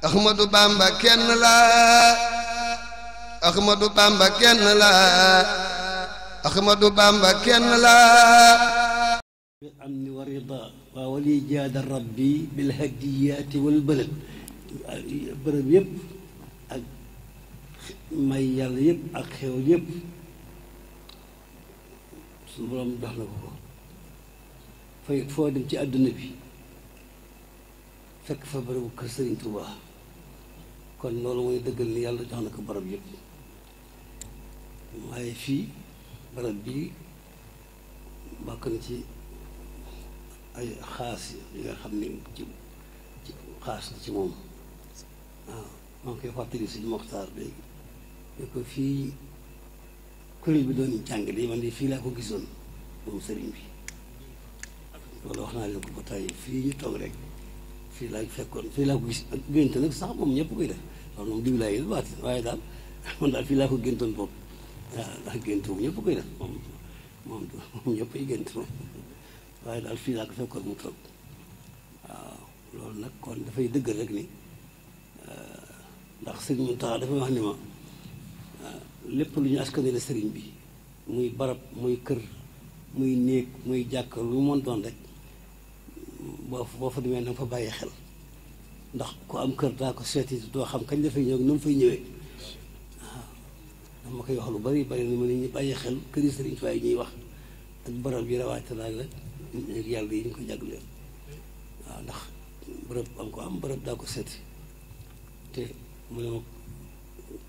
Ahmadu Bamba kenn la Ahmadu Bamba kenn la Ahmadu Bamba kenn la بالأمن والرضا ولي جاد ربي بالهديات والبلد bërëb yëpp ak may yàlla yëpp ak xewal yëpp suñu borom jox na ko fay foo dem ci àdduna bi fekk fa bërëbu kër Sëriñ Tuubaa kon loolu mooy dëggal ni yàlla jox na ko barab yëpp waaye fii barab bii bokk na ci ay xaas yi nga xam ne ci xaas la ci moom waaw maa ngi koy fàttali suñu Moxtaar léegi ne ko fii kuréel bi doon jàng de man de fii laa ko gisoon moom sëriñ bi loolu wax naa leen ko ba tey fii ñu toog rek fii laa fekkoon fii laa ko gis ak gént nag sax moom ñëpp koy def loolu moom diw laa yi baati waaye daal man daal fii laa ko géntoon boobu waaw ndax gént boobu ñëpp koy def moom ñëpp ay gént moom waaye daal fii laa ko fekkoon mu toog waaw loolu nag kon dafay dëggal rek ni ndax sëriñ Muntaxa dafay wax ni ma lépp lu ñu askanale sëriñ bi muy barab muy kër muy néeg muy jàkk lu mu mën doon rek boo fa demee na nga fa bàyyi xel ndax ku am kër daa ko seeti doo xam kañ dafay ñëw nu mu fay ñëwee waaw dama koy wax lu bari bari ni ma ne ñu bàyyi xel këri sëriñ Tuubaa yi ñuy wax ak barab yi rawaate naa la yàlla yi ñu ko jagleen waaw ndax bërëb am ko am bërëb daa ko seeti te mu ne ma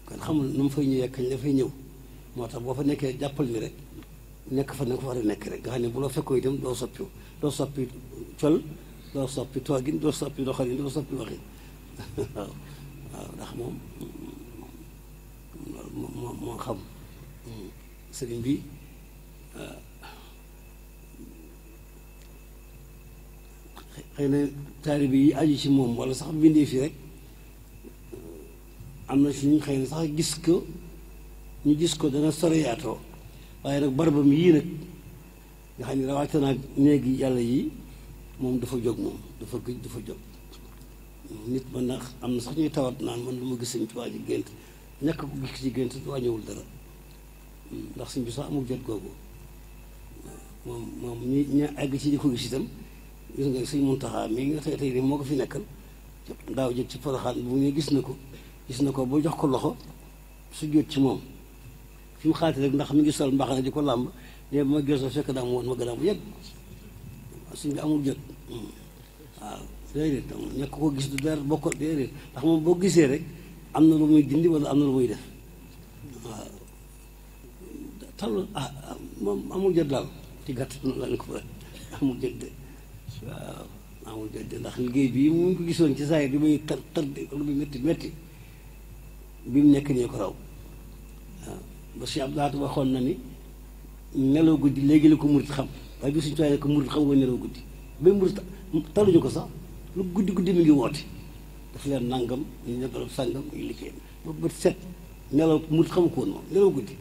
kon xamul nu mu fay ñëwee kañ la fay ñëw moo tax boo fa nekkee jàppal ni rek nekk fa na ko war a nekk rek nga xam ne bu la fekkoo itam doo soppi col doo soppi toogin doo soppi doxalin doo soppi waxin waaw waaw ndax moom moo xam sëriñ bi xëy na taalibe yi aju ci moom wala sax bindee fi rek am na si ñu xëy na sax ñu gis ko dana soriyaatoo waaye nag barabam yii nag nga xam ne rawaate naag néegi yàlla yi moom dafa jóg moom dafa jóg nit mën na am na sax ñuy tawat naan man lu ma gis Sëñ Tuubaa ci gént ñàkk ko gis ci gént du wàññiwul dara ndax sëñ bi sax amul jot googu moom ñi àgg ci di ko gis itam gis nga Sëñ Muntaxa mii nga tey moo ko fi nekkal daaw jëg ci Poroxaan bu ne gis na ko ba jox ko loxo su jot ci moom fi mu xaati rek ndax mi ngi sol mbaxana di ko làmb ne ma gëstoo fekk daa mu woon ma gënaaw bu yegg suñ bi amul jot waaw déedéet ñàkk ko gis du dara bokk déedéet ndax moom boo gisee rek am na lu muy dindi wala am na lu muy def waaw tal moom amul jot daal ci gàtt lañ ko amul jot de waaw amul jot de ndax liggéey bii mu ngi ko gisoon ci saa yi di muy tar lu muy métti bi mu nekk nii ko raw waaw ba si Abdou waxoon na ni nelaw guddi léegi la ko murit xam waaye bi suñu tuwaay ne ko murit xam nga nelaw guddi ba murit taluñu ko sax lu guddi mi ngi woote daf leen nangam ñu ne barab sàngam ñu liggéeyam ba bët set nelaw murit xamu ko woon moom nelaw guddi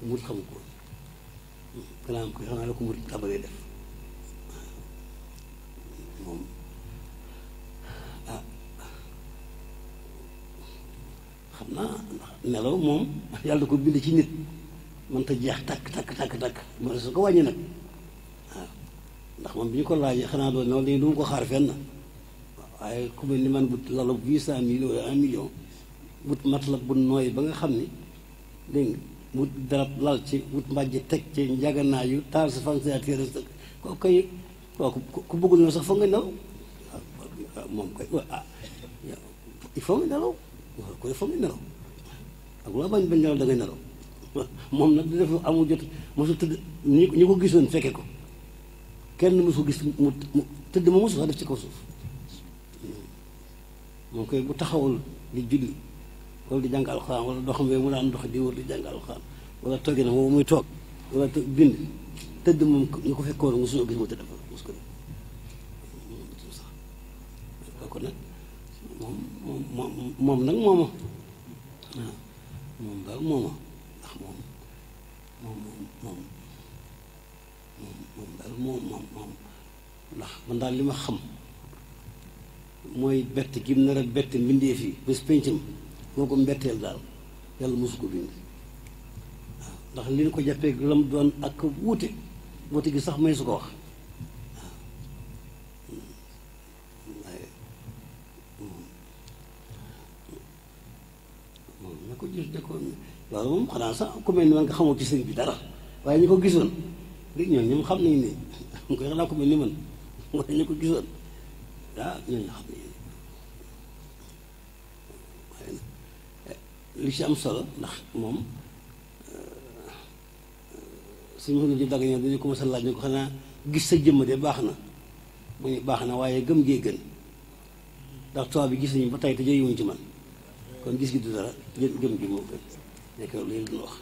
murit xamu ko woon gannaaw am ko xanaa la ko murit tabalee def moom xam naa nelaw moom yàlla ko bind ci nit man ta jeex takk moo su ko wàññi nag waaw ndax moom bi ñu ko laajee xanaa doon noonu dañu du ko xaar fenn waaye ku mel ni man but lala 800 000 wala 1 million but matlab bu nooy ba nga xam ni dégg nga wut darab lal ci wut mbàjj teg ci njaganaayu taal sa fansatér kooku kay kooku ku bëggul na sax foog nga nelaw waaw moom koy il faut nga nelaw waaw ko foog nga nelaw ak loo bañ nelaw da ngay nelaw moom nag dafa amul jot mosu tëdd ñi ko gisoon fekke ko kenn mosu gis mu tëdd ma mosu sax def ci kaw suuf moom koy bu taxawul di julli wala di jàng alxuraan wala doxam bee mu daan dox di wër di jàng alxuraan wala toogee na moom muy toog wala bind tëdd moom ñu ko fekkoon mosuñoo gis mu tëdd fa mosu ko def sax kooku nag moom nag mooma waaw moom daal mooma ndax moom daal moom ndax man daal li ma xam mooy bett gi mu nar a bett mbindeef yi bés péncam moo ko mbetteel daal yàlla mosu ko bind waaw ndax li ñu ko jàppee lam doon ak wuute gi sax may su ko wax waaye moom na ko gis ne ko loolu moom xanaa sax ku mel ni man nga xamoo ci sëñ bi dara waaye ñu ko gisoon léegi ñoom xam nañu ne mu koy xanaa ku mel ni man waaye ñu ko gisoon ñooñu xam nañu waaye nag li ci am solo ndax moom suñu mënu ji dagg ñoom dañu commencé laaj ne ko xanaa gis sa jëmm de baax na mu ne baax na waaye gëm gee gën ndax tubaab bi gis nañu ba tey te jëyuwuñ ci man kon gis gi du dara gëm gi moo gën nekk loolu yëpp dina wax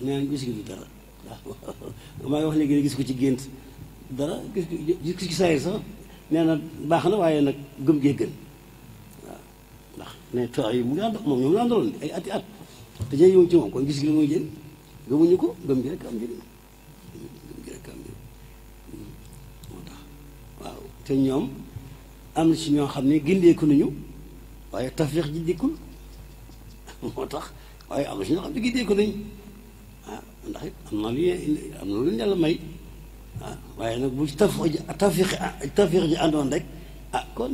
nee nañ gis gi du dara waaw maa ngi wax léegi gis ko ci gént dara gis ko ci saa yi sax nee na baax na waaye nag gëm gee gën waaw ndax ne tubaab yi mu ngi ànd moom ñoom la àndaloon ay ati at te jëyuwuñ ci moom kon gis gi la muy jël gëmuñu ko gëm gi rek am njëriñ gëm gi rek am njëriñ moo tax waaw te ñoom am na ci ñoo xam ne gindeeku nañu waaye tawfiix ji dikkul moo tax waaye am na ci ñoo xam ne gindeeku nañu ndax it am na lu yàlla may waaye nag bu tawfiix ji àndoon rek kon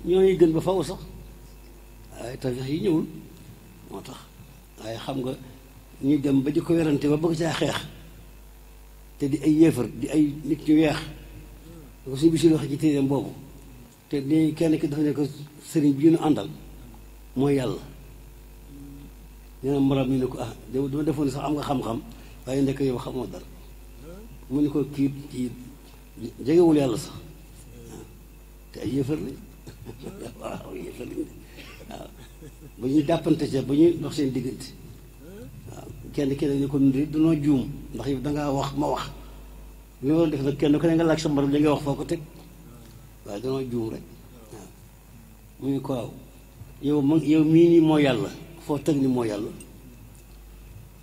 ñooy gën ba faw sax waaye tawfiix yi ñëwul moo tax waaye xam nga ñu dem ba di ko werante ba bëgg caa xeex te di ay yéefar di ay nit ñu weex da ko suñu bisi wax ci téeréem boobu te ni kenn ki dafa ne ko sëriñ bi ñu àndal mooy yàlla nee na morom mi ne ko dama defoon ne sax am nga xam-xam waaye ndekk yow xamoo dara mu ne ko kii jegewul yàlla sax te ay yéefar lañ waaw yéefar lañ waaw ba ñuy dàppante ca ba ñuy dox seen diggante waaw kenn ni ko nundi danoo juum ndax yow dangaa wax ma wax li ma doon def nag kenn ku ne nga laaj sa morom li nga wax foo ko teg waaye danoo juum rek waaw mu ne ko waaw yow mii nii moo yàlla foo teg ni moo yàlla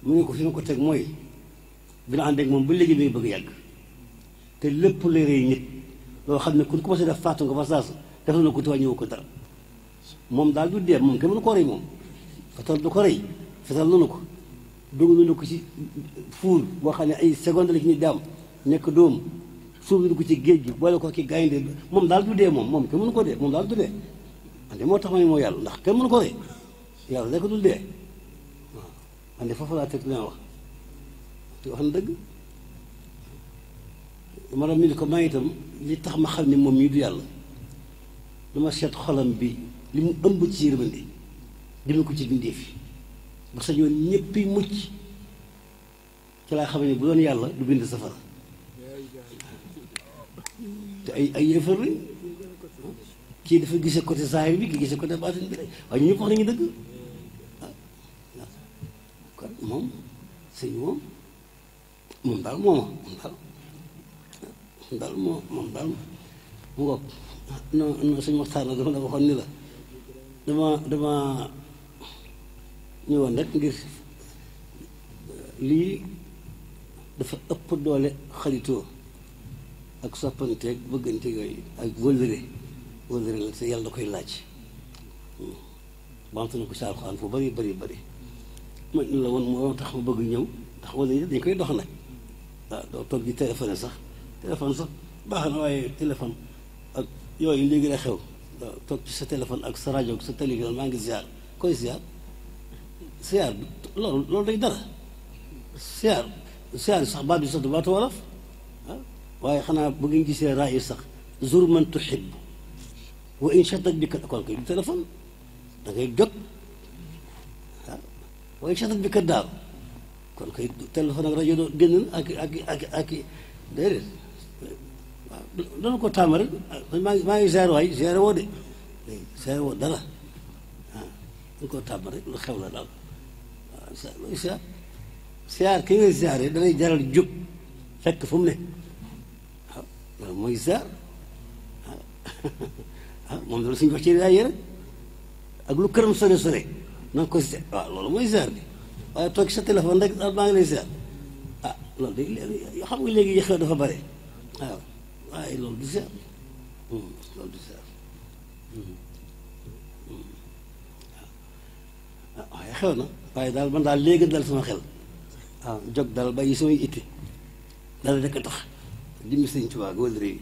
mu ne ko fi ma ko teg mooy bi na ànd ak moom ba léegi mi ngi bëgg yàgg te lépp lay rëy nit loo xam ne ku commencé def faatu nga fa saasa def na ko te wàññiwu ko dara moom daal du dee moom kenn mënu koo rëy moom fetal du ko rëy fetal nanu ko dugg nanu ko ci fuur boo xam ne ay seconde la ci nit daam nekk dóom suuf nanu ko ci géej gi boole ko ki gaynde moom daal du dee moom kenn mënu ko dee moom daal du dee ande moo tax ma ne moo yàlla ndax kenn mënu ko rëy yàlla rekk dul dee waaw ande foofu laa teg li wax te wax na dëgg maanaam mi ni ko maa itam li tax ma xam ne moom mii du yàlla dama seet xolam bi li mu ëmb ci yërmande deme ko ci bindeef yi ba sañoon ñëppi mucc ci laa xam ne bu doon yàlla du bind safara te ay yëfar lañ kii dafa gisee côté zahir bi kii gisee côté baatin bi rek waaye ñu ñëpp wax nañu dëgg kon moom sëñ moom daal moom daal mu ngoog non suñu waxtaan la dama la waxoon ni la dama ñëwoon rek ngir lii dafa ëpp doole xaritoo ak soppanteeg bëggante yooyu ak wëllëre la te yàlla da koy laaj bamtu na ko ci alxuraan fu bari man la woon moo tax ma bëgg ñëw ndax wëllëre dañ koy dox nag waaw doo toog di téléphone sax baax na waaye téléphone ak yooyu léegi la xew waaw toog ci sa téléphone ak sa rajo ak sa télévision maa ngi ziar koy ziar bi loolu day dara ziar yi sax baat bi sax du baatu wolof waaye xanaa bu ngeen gisee raay sax zur man tuhib wa in shatat bi ka kon koy du téléphone da ngay jot wa in shatat bi ka daaw kon koy téléphone ak rajo doo génn ak déedéet waaw dana ko tàmm rek maa ngi ziar waay ziar woo de ziar woo dara dana ko tàmm rek lu xew la daal waaw looy ziar ki nga ziaree danay jaral jóg fekk fu mu ne waaw loolu mooy ziar moom loolu suñu wax ci yaay rek ak lu këram sore na nga ko ziar waaw loolu mooy ziar bi waaye toog sa téléphone rek daal maa ngi lay ziar loolu de xam nga léegi yëxew dafa bare waaw waaye loolu du ziar loolu du ziar waaye xew na waaye daal man daal léegi dal sama xel waaw jóg daal bàyyi samay itte dala rekk tax dimbi Sëriñ Tuubaa ga wala réew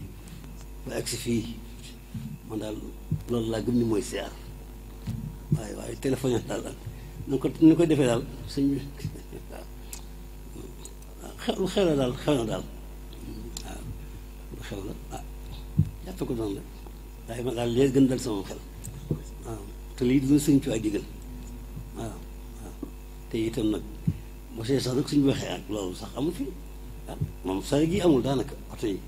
ba agsi fii man daal loolu laa gëm ni mooy siyaar waaye téléphone daal nu ko defee daal sëñ bi waaw xew na daal waaw lu xew la jàppe ko noonu la waaye man daal léegi gën dal sama xel waaw te lii dina Sëriñ Tuubaa digal waaw te itam nag boo see sax nag suñu waxee ak loolu sax amul fi moom sare gi amul daanaka oto yi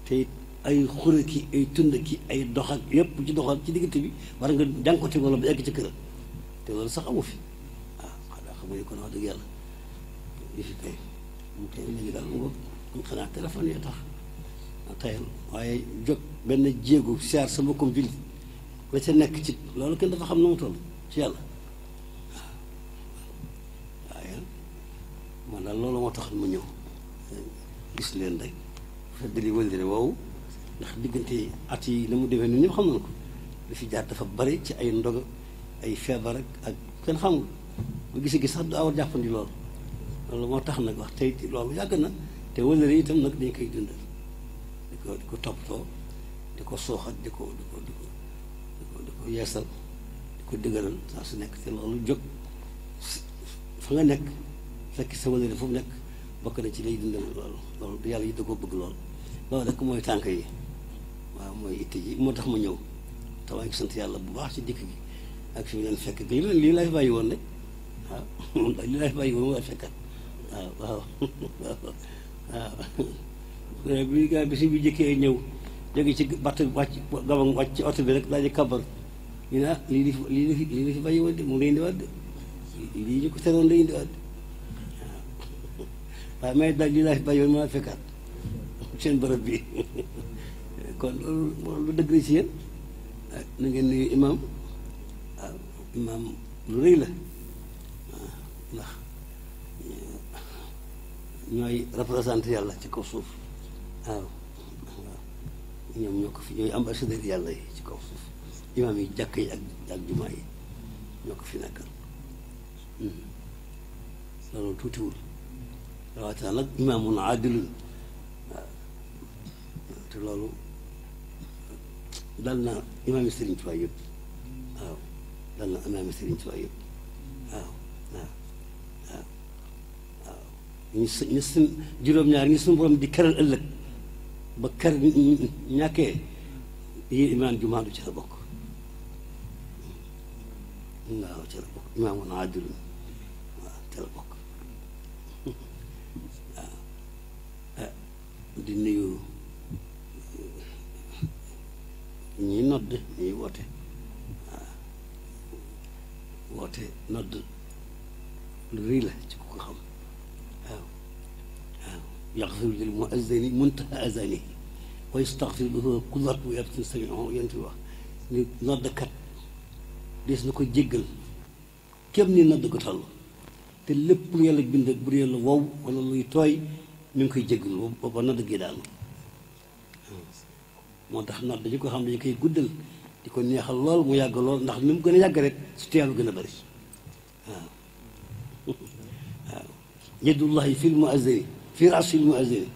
te it ay xure ki ay tund ki ay dox ak yëpp ci doxal ci diggante bi war nga jànkote wala ba egg ci këram te loolu sax amu fi xanaa xam nga kon wax dëgg yàlla yi fi kay mu tey léegi daal mu xanaa téléphone yi tax tayal waaye jóg benn jéego siyaar sama comme jullit la ca nekk ci loolu kenn dafa xam na mu toll ci yàlla waaye man daal loolu moo tax mu ñëw gis leen rek feddali wëldire woowu ndax diggante at yi na mu demee ñun ñëpp xam nañ ko li fi jaar dafa bari ci ay ndog ay feebar ak kenn xamul bu gis sax du awar jàppandi loolu moo tax nag wax tey loolu yàgg na te wëldire itam nag dañ koy dundal di ko toppatoo di ko sooxat di ko yeesal di ko dëgëral saa su nekk te loolu jóg fa nga nekk fekk sa wëldire fu mu nekk bokk na ci lay dundal loolu yàlla yi da koo bëgg loolu rek mooy tànk yi waaw mooy itte ji moo tax ma ñëw te maa ngi sant yàlla bu baax ci dikk gi ak fi mu leen fekk lii laa fi bàyyi woon rek waaw lii laa fi bàyyi woon mu laa fekkat waaw bi gaa bi si bi jëkkee ñëw jóge ci batt wàcc gabang wàcc ci oto bi rek daal di kabar ñu ne lii la fi bàyyi woon de mu ngi indiwaat de lii ñu ko teroon lay indiwaat de waaw mais daal lii laa fi bàyyi woon mu laa fekkaat seen bërëb bi kon loolu lu dëgg la ci yéen na ngeen nuyu imaam waaw imaam lu rëy la waaw ndax ñooy représenté yàlla ci kaw suuf waaw ñoom ñoo ko fi ñooy ambassadeur yàlla yi ci kaw suuf imaam yi jàkk yi ak jumaa yi ñoo ko fi nekkal loolu tuutiwul rawatina nag imaamun aadilun waaw te loolu dal na imaam Sëriñ Tuubaa yëpp waaw dal na imaam Sëriñ Tuubaa yëpp waaw ñu suñ juróom-ñaar ñi suñu borom di keral ëllëg ba ker ñàkkee yi imaam jumaa du ci la bokk waaw ci la bokk imaamun aadilun waaw ci la bokk waaw di nuyu ñuy nodd ñuy woote waaw woote nodd lu rëy la ci ku ko xam waaw yaxfiru lil muazzini muntaha azani wa yastaxfir lahu kullu wa yabtin sami'un yéen fi wax ni noddkat des na ko jéggal képp ni nodd ko toll te lépp lu yàlla bind bu dee la wow wala luy tooy mi ngi koy jéggal booba nodd gi daanu moo tax nodd dañu ko xam dañu koy guddal di ko neexal lool mu yàgg lool ndax ni mu gën a yàgg rek su teelu gën a bëri waaw waaw yadullahi fil muazzini fii rasil muazzini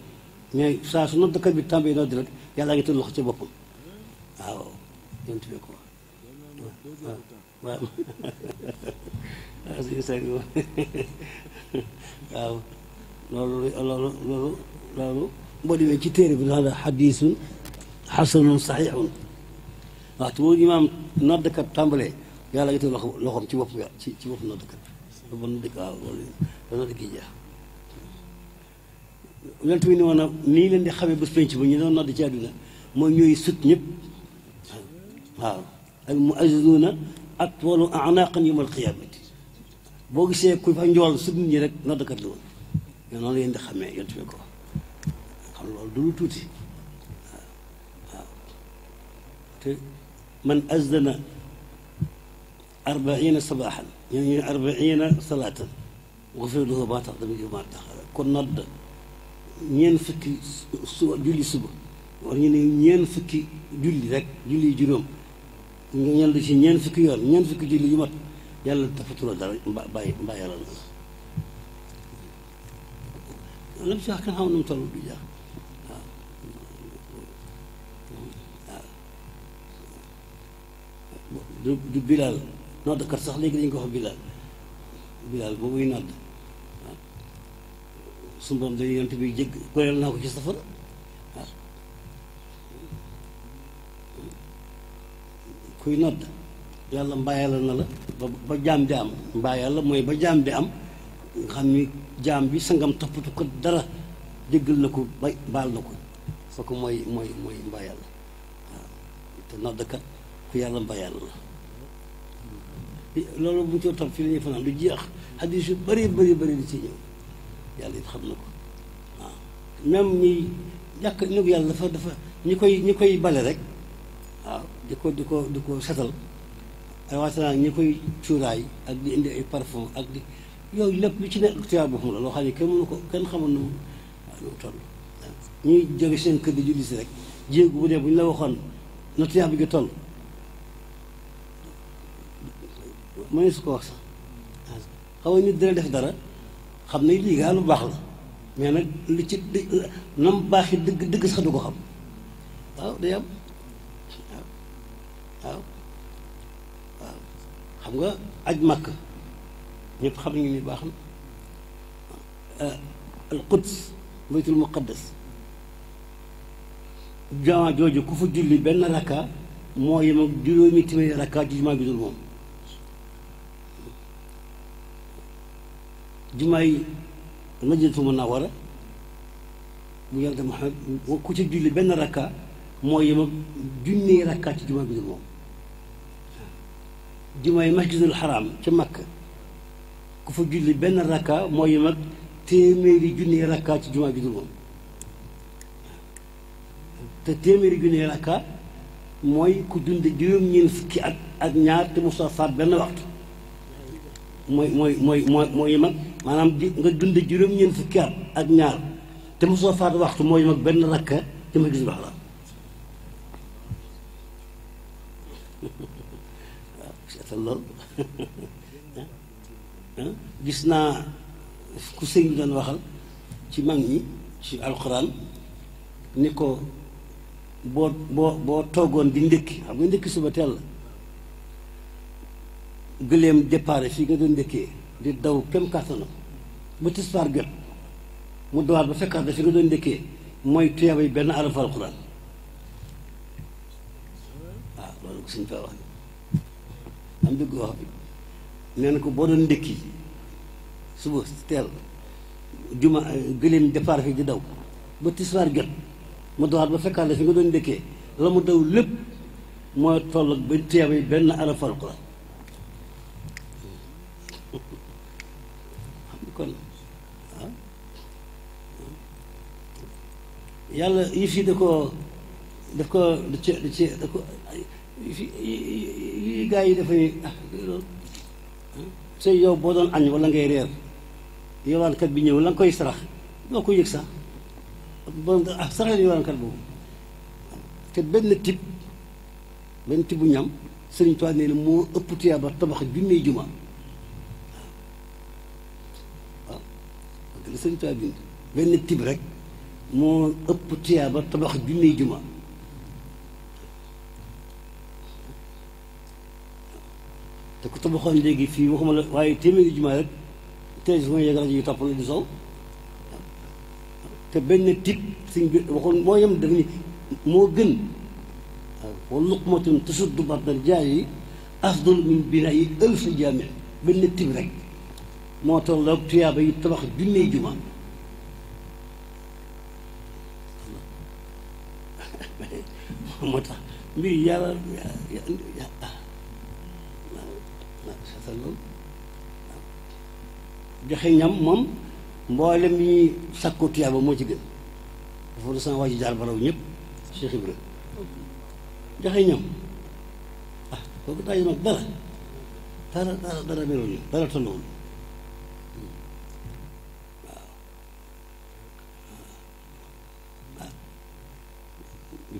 mais saa su noddkat bi tàmbee nodd rek yàlla ngi tëdd loxo ci boppam waaw yontu fee ko waaw waaw loolu boo demee ci téere bi daal xadiisun xasanun saxiixun waxtu boobu imaam noddkat tàmbalee yàlla ngi tëdd loxoom ci bopp ci bopp noddkat bi ba nodd waaw loolu ba nodd gi jeex yonent bi ni woon nii leen di xamee bés penc ba ñu doon nodd ci àdduna mooy ñooy sut ñëpp waaw al muazzinuuna atwalu a'naaqan yawmal qiyaamati boo gisee ku fa njool sut nit ñi rek noddkat la woon ñoo noonu leen di xamee yonent bi ko xam loolu du lu tuuti waaw te man azdana 40 sabaaxan ñu 40 salaatan gufira lahu maa taqaddama min maa ta'axxara kon nodd ñeent fukki suba julli suba war ñu ne ñeent fukki julli rek julli juróom nga ñal ci ñeent fukki yoon ñeent fukki julli yu mat yàlla tafatula dara mbaa yàlla na lam si wax kan xam nu mu toll du jeex waaw du bilaal noddkat sax léegi dañu ko wax bilaal boobuy nodd waaw su mboom dañu yonte bi jégg goreel naa ko ci safara waaw kuy nodd yàlla mbaa yàlla na la ba jaam di am mbaa yàlla mooy ba jaam di am nga xam ni jaam bi sangam toppatu ko dara jéggal na ko baal na ko kooku mooy mbaa yàlla waaw te noddkat ku yàlla mbaa yàlla la loolu bu ñu ko topp fii la ñuy fanaan du jeex xadis yu bëri di ci ñëw yàlla it xam na ko waaw même ñi jàkk ni ko yàlla dafa ñi koy bale rek waaw di ko setal ay waatana ñi koy cuuraay ak di indi ay parfum ak di yooyu lépp lu ci nekk tuyaab boo xam la loo xam ne kenn mënu ko kenn xamul nu mu toll ñuy jóge seen kër di julli si rek jéegu bu dee bu ñu la waxoon na tuyaab bi gi toll mënees su ko wax sax xaw nit dina def dara xam ne lii gaa lu baax la mais nag li ci nam baax yi dëgg sax du ko xam waaw day am waaw xam nga aj màkk ñëpp xam nañu ni baax na al quds baytul muqaddas jamaa jooju ku fa julli benn rakka moo yem ak juróomi téeméeri rakka ci jumaa bi dul moom jumaay Madinatul Munawwara bu yonent Muhammad ku ci julli benn rakka moo yem ak junni rakka ci jumaa bi dul moom jumaay Masjidul Haram ca Makka ku fa julli benn rakka moo yem ak téeméeri junni rakka ci jumaa bi dul moom te téeméeri junni rakka mooy ku dund juróom-ñeent fukki at ak ñaar te mosoo faat benn waxtu mooy yem ak maanaam nga dund juróom-ñeent fukki at ak ñaar te mosoo faat waxtu mooy yem ak benn rakka te ma gis wax la waaw seetal loolu gis naa ku sëñ bi doon waxal ci mag ñi ci alxuraan ni ko boo toogoon di ndékki xam nga ndékki suba teel la gëleem départ fii nga doon ndékkee di daw kem kàttanam ba tisbaar jot mu dawaat ba fekkaat da fi nga doon ndékkee mooy tuyaaba yi benn araf alxuraan waaw loolu ko sëñ fa wax am dëgg wax bi nee na ko boo doon ndékki suba teel juma gëleem départ fii di daw ba tisbaar jot mu dawaat ba fekkaat da fi nga doon ndékkee la mu daw lépp mooy toll ak ba tuyaaba yi benn araf alxuraan kon waaw yàlla yëf yi da ko yi gaa yi dafay loolu sëy yow boo doon añ wala ngay reer yowaankat bi ñëw la nga koy sarax loo ko yëg sax bon sarax la yowaankat boobu te benn tibb ñam Sëriñ Tuubaa nee na moo ëpp tuyaaba tabax junni juma la Sëriñ Tuubaa bind benn tib rek moo ëpp tiyaaba tabax junniy juma te ku tabaxoon léegi fii waxuma la waaye téeméeri juma rek télévision yeeg rajo yi topp la di sow te benn tib suñ bi waxoon moo yem daf ni moo gën waaw wa luqmatun tasuddu batnal jaa'i afdal min binaa'i alfi jaami' benn tib rek moo tolloog tuyaaba yi tabax junniy juma moo tax mbir yàlla seetal loolu joxe ñam moom mboolem yi ñuy sàkkoo tuyaaba moo ci gën dafa sama waa ji jaar baraw ñëpp Cheikh Ibra joxe ñam kooku daa nag dara meloon dara tolloon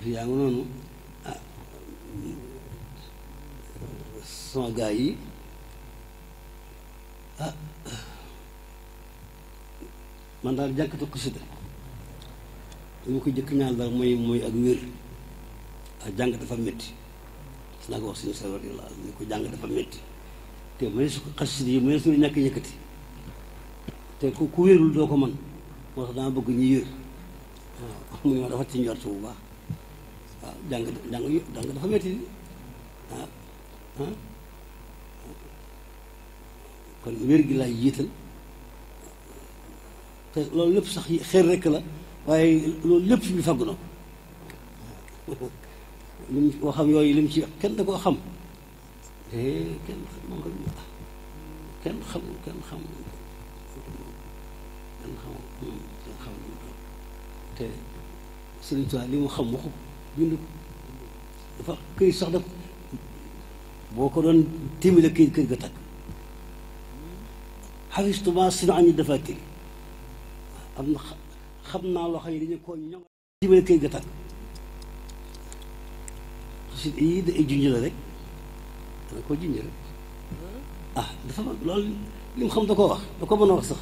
fi yaa ngi noonu ah sama gaa yi ah man daal jànkatu xasida li ma ko jëkk ñaan daal mooy ak wér ak jàng dafa métti gis naa ko wax suñu sawar yi la ñu ko jàng dafa métti te mëne su ko xasida yi mëne su ñàkk yëkkati te ku wérul doo ko mën moo tax dama bëgg ñu yër waaw mu ne ma dafa ci njort bu baax waaw jàng dafa métti waaw kon wér gi laay jiital te loolu lépp sax xeer rekk la waaye loolu lépp suñu faggu na ko lim koo xam yooyu lim ci kenn da koo xam te kenn xam te Sëriñ Tuubaa li mu xam waxu bind ko dafa këy sax daf boo ko doon téeméer këy kër ga takk xafistuma sina añi dafa tëri am na xam naa loo xam ne dañu koo ñoŋ téeméer këy ga takk xasit yii da ay junj la rek dana koo junj rek ah dafa loolu li mu xam da koo wax da ko mën a wax sax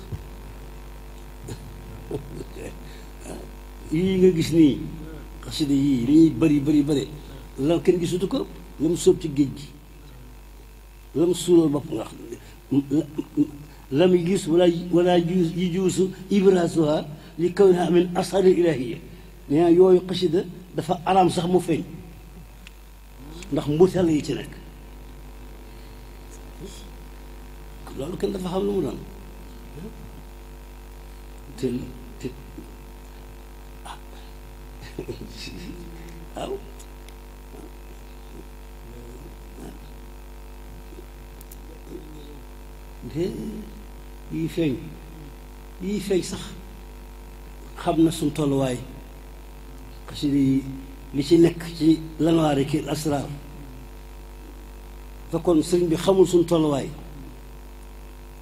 yii nga gis nii xasida yii li ñuy bëri la kenn gisutu ko la mu sóob ci géej gi la mu suural bopp nga xam la mu gis wala yi juusu ibrasuha li kaw na amin asari ilahiya nee na yooyu xasida dafa araam sax mu feeñ ndax mbuut yàlla yi ci nekk loolu kenn dafa xam lu mu doon te waaw de yii feeñ sax xam na suñ tolluwaay xasida yi li ci nekk ci lanwaari ki asraar fekkoon sëriñ bi xamul suñ tolluwaay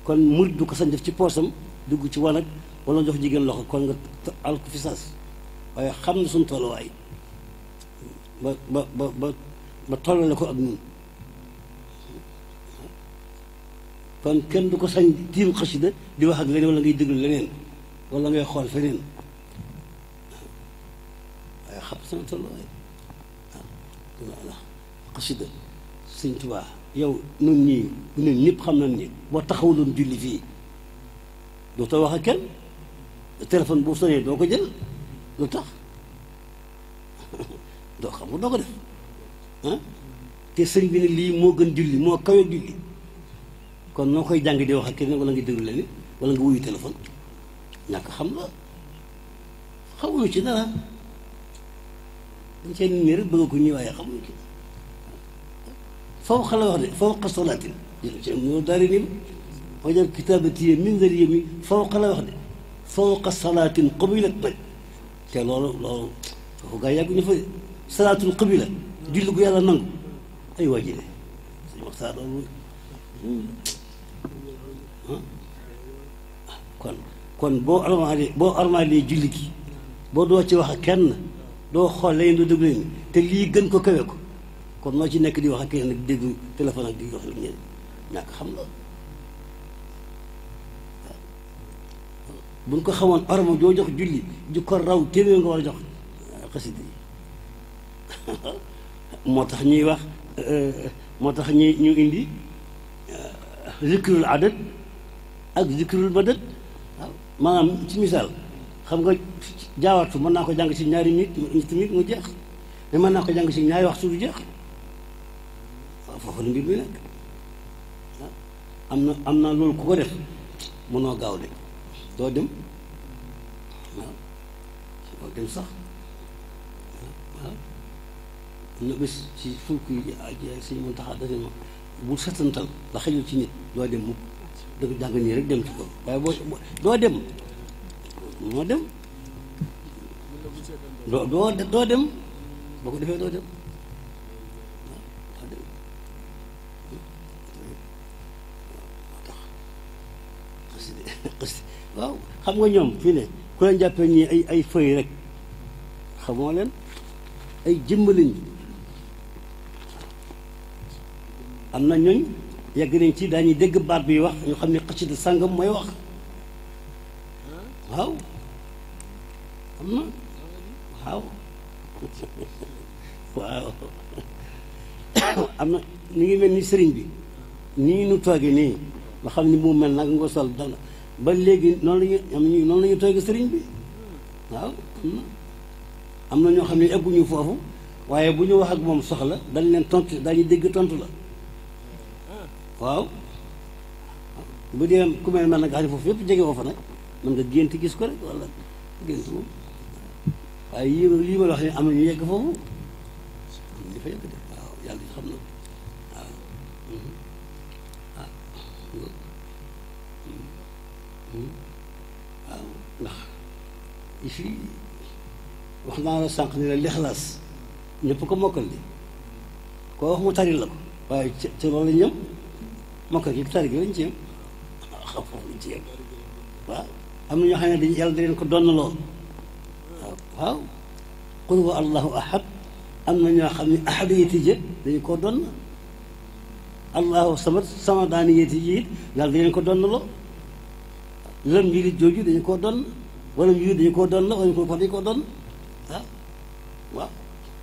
kon murit du ko sañ def ci poosam dugg ci wanag wala jox jigéen loxo kon nga al ko fi sas waaye xam na suñ tolluwaay ba tollale ko ak ñun kon kenn du ko sañ tiim xasida di wax ak leneen wala ngay déglu leneen wala ngay xool feneen waaye xam sama tolluwaay waaw xasida Sëñ Tuubaa yow ñun ñëpp xam nañ ni boo taxawuloon julli fii doo too wax ak kenn téléphone boo sonné doo ko jël lu tax doo xam nga doo ko def ah te sëñ bi ne lii moo gën julli moo kawe julli kon noo koy jàng di wax ak kenn wala nga déglu leen wala nga wuyu téléphone ñàkk xam la xamuñu ci dara dañ cee nit ñi rek bëgg ko ñuy waaye xamuñu ci fawqa la wax de fawqa salaatin jël ci moo daari ni wajal kitaabati min zariya mi fawqa la wax de fawqa salaatin qabilat nag te loolu foofu gaa yàgguñu fa salaatul qabila julli gu yàlla nangu ay waaji de suñu waxtaan loolu kon boo armaalee julli gi boo doo ci wax ak kenn doo xool leen doo déglu leen te lii gën ko kawe ko kon noo ci nekk di wax ak kenn nag déglu téléphone ak di wax ak ñeneen ñàkk xam la buñ ko xamoon orma joo jox julli ju ko raw téeméer nga war a jox xasida yi moo tax ñuy wax moo tax ñu indi zikrul adad ak zikrul madad waaw maanaam ci misaal xam nga jaawartu mën naa ko jàng ci ñaari minute mu jeex mais mën naa ko jàng ci ñaari waxtu du jeex waaw foofu la mbir mi nekk am na loolu ku ko def mënoo gaaw de doo dem waaw doo dem sax waaw am na bés ci fulk yi Sëñ Muntaxa dafa ma bul setantal la xëjul ci nit doo dem mukk danga jàng nii rek dem ci ko waaye doo dem moo dem doo dem boo ko defee doo dem waaw xam nga ñoom fii ne ku leen jàppee ñii ay feuille rek xamoo leen ay jëmm lañ am na ñooñ yegg nañ ci daañuy dégg baat bi wax ñu xam ne xasida sàngam mooy wax waaw am na waaw waaw am na ñu ngi mel ni sëriñ bi nii nu tooge nii nga xam ni mu mel nag nga sol dana ba léegi noonu la ñu am ñu noonu la ñu tooge sëriñ bi waaw am na ñoo xam ne egguñu foofu waaye bu ñu wax ak moom soxla dañ leen tontu dañuy dégg tontu la waaw bu dee ku mel man nag nga xam ne foofu yëpp jege woo fa nag mën nga gént gis ko rek wala gént moom waaye lii ma la wax ne am na ñu yegg foofu am na ñu fa yegg de waaw yàlla xam na waaw waaw ndax i fii wax naa la sànq ni la lixlaas ñëpp ko mokkal di koo wax mu tari la ko waaye ca loolu lañ ñëm mokkal gi tari gi lañ ci yem xam foofu lañ ci yem waaw am na ñoo xam ne dañ yàlla da leen ko donnaloo waaw qul huwa allahu ahad am na ñoo xam ne ahad yeti jë dañu koo donn allahu samad samadaani yeti ji it yàlla da leen ko donnaloo lam yilit jooju dañu koo donn wala yu dañu koo donn wala ko dañu koo donn waaw waaw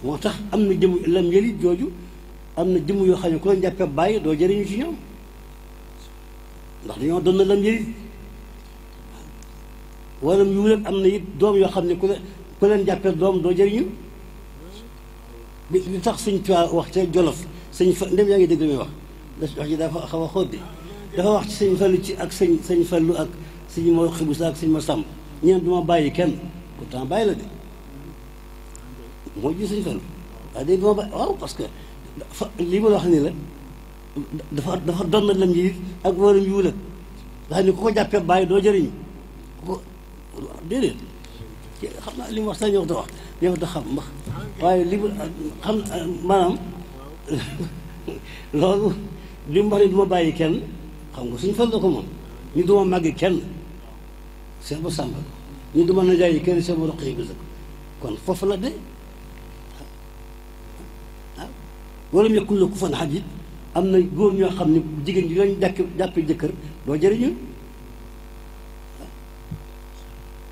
moo tax am na jëm lam yëlit jooju am na jëmm yoo xam ne ku leen jàppee bàyyi doo jëriñu ci ñoom ndax dañoo doon na lam yëlit wala yuulat am na it doom yoo xam ne ku leen jàppee doom doo jëriñu li tax sëñ Tuubaa wax ca Jolof sëñ fa ndem yaa ngi dégg li muy wax wax ji dafa xaw a xóot de dafa wax ci sëñ Fallu ci ak sëñ Fallu ak sëñ ma xibus ak sëñ ma sàmm ñeen duma bàyyi kenn pourtant bàyyi la de moo ji sëñ Fallu waaye day duma bàyyi waaw parce que lii ma la wax nii la dafa doon na lam yi ak waram yuula nga xam ne ku ko jàppee bàyyi doo jëriñu ku ko déedéet xam naa li mu wax sax ñëw da wax ñëw da xam ndax waaye li mu xam maanaam loolu li mu wax ne du ma bàyyi kenn xam nga suñ fal la ko moom ñu du ma màggi kenn seex ba sàmba ñu du ma najaayi kenn seex ba roq yi gis kon foofu la de waaw wala mu yekkul la ku fan xaj it am na góor ñoo xam ne jigéen ñi lañ jàppee jëkkër doo jëriñu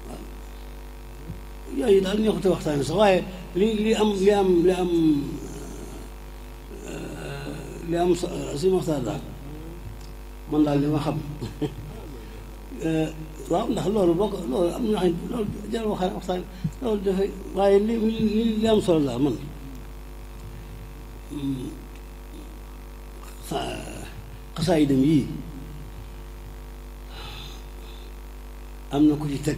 waaw yooyu daal ñoo ko te waxtaane sax waaye li am si waxtaan daal man daal li ma xam waaw ndax loolu boo ko loolu am na xam loolu jar waxtaan loolu dafay waaye li am solo daal man xasaayidam yii am na ku ci teg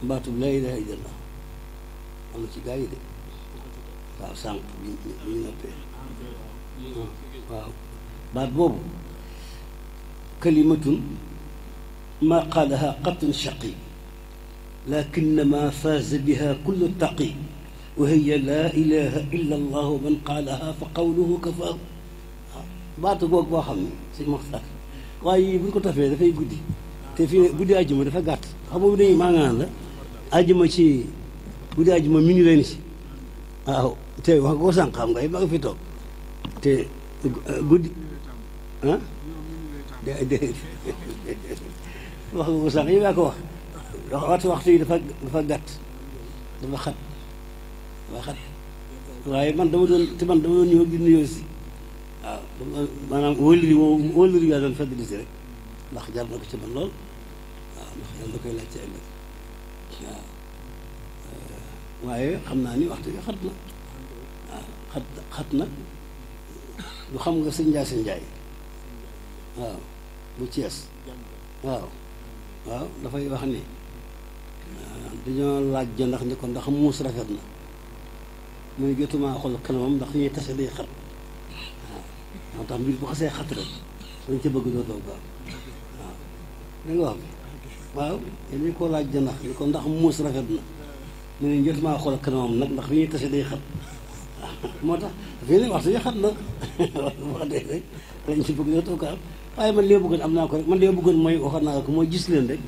baatub laa ilaaha illallah am na ci gaa yi de waaw sànq bi ñu noppee waaw baat boobu kalimatun maa qaalaha qatun shaqi lakinnama faaza biha kullu taqi wa hiya laa ilaha illa allah man qaalaha fa qawluhu kafaahu baatu googu boo xam ne suñ maxtar waaye yii bu ñu ko tafee dafay guddi te fii guddi àjjuma dafa gàtt xam nga dañuy maa ngaan la àjjuma ci guddi àjjuma mi ñu leen si waaw te wax nga ko sànq xam nga ma nga fi toog te guddi ah déedéet wax nga ko sànq yow yaa ko wax waxtu yi dafa gàtt dafa xat waaye man dama doon ñëw di nuyoo si waaw maanaam wóllëri yaa doon fedd di si rek ndax jar na ko ci man lool waaw ndax yàlla da koy laaj ci ëllëg waaw waaye xam naa ni waxtu bi xat na waaw xat na du xam nga sëñ Njaay waaw bu Cees waaw dafay wax ni dañoo laaj jëndax ni ko ndax muus rafet na muy jotumaa xool kanamam ndax ñuy tase day xat waaw moo tax mbir bu xasee xat rek dañ ca bëgg doo toog waaw da nga wax bi waaw yéen ñu ko laaj jëndax ni ko ndax muus rafet na mu ne jotumaa xool kanamam nag ndax ñuy tase day xat moo tax fii ne waxtu yi xat na wax dëgg rek dañ ci bëgg doo toog waaw waaye man li ma bëggoon am naa ko rek man li ma bëggoon mooy waxoon naa ko mooy gis leen rek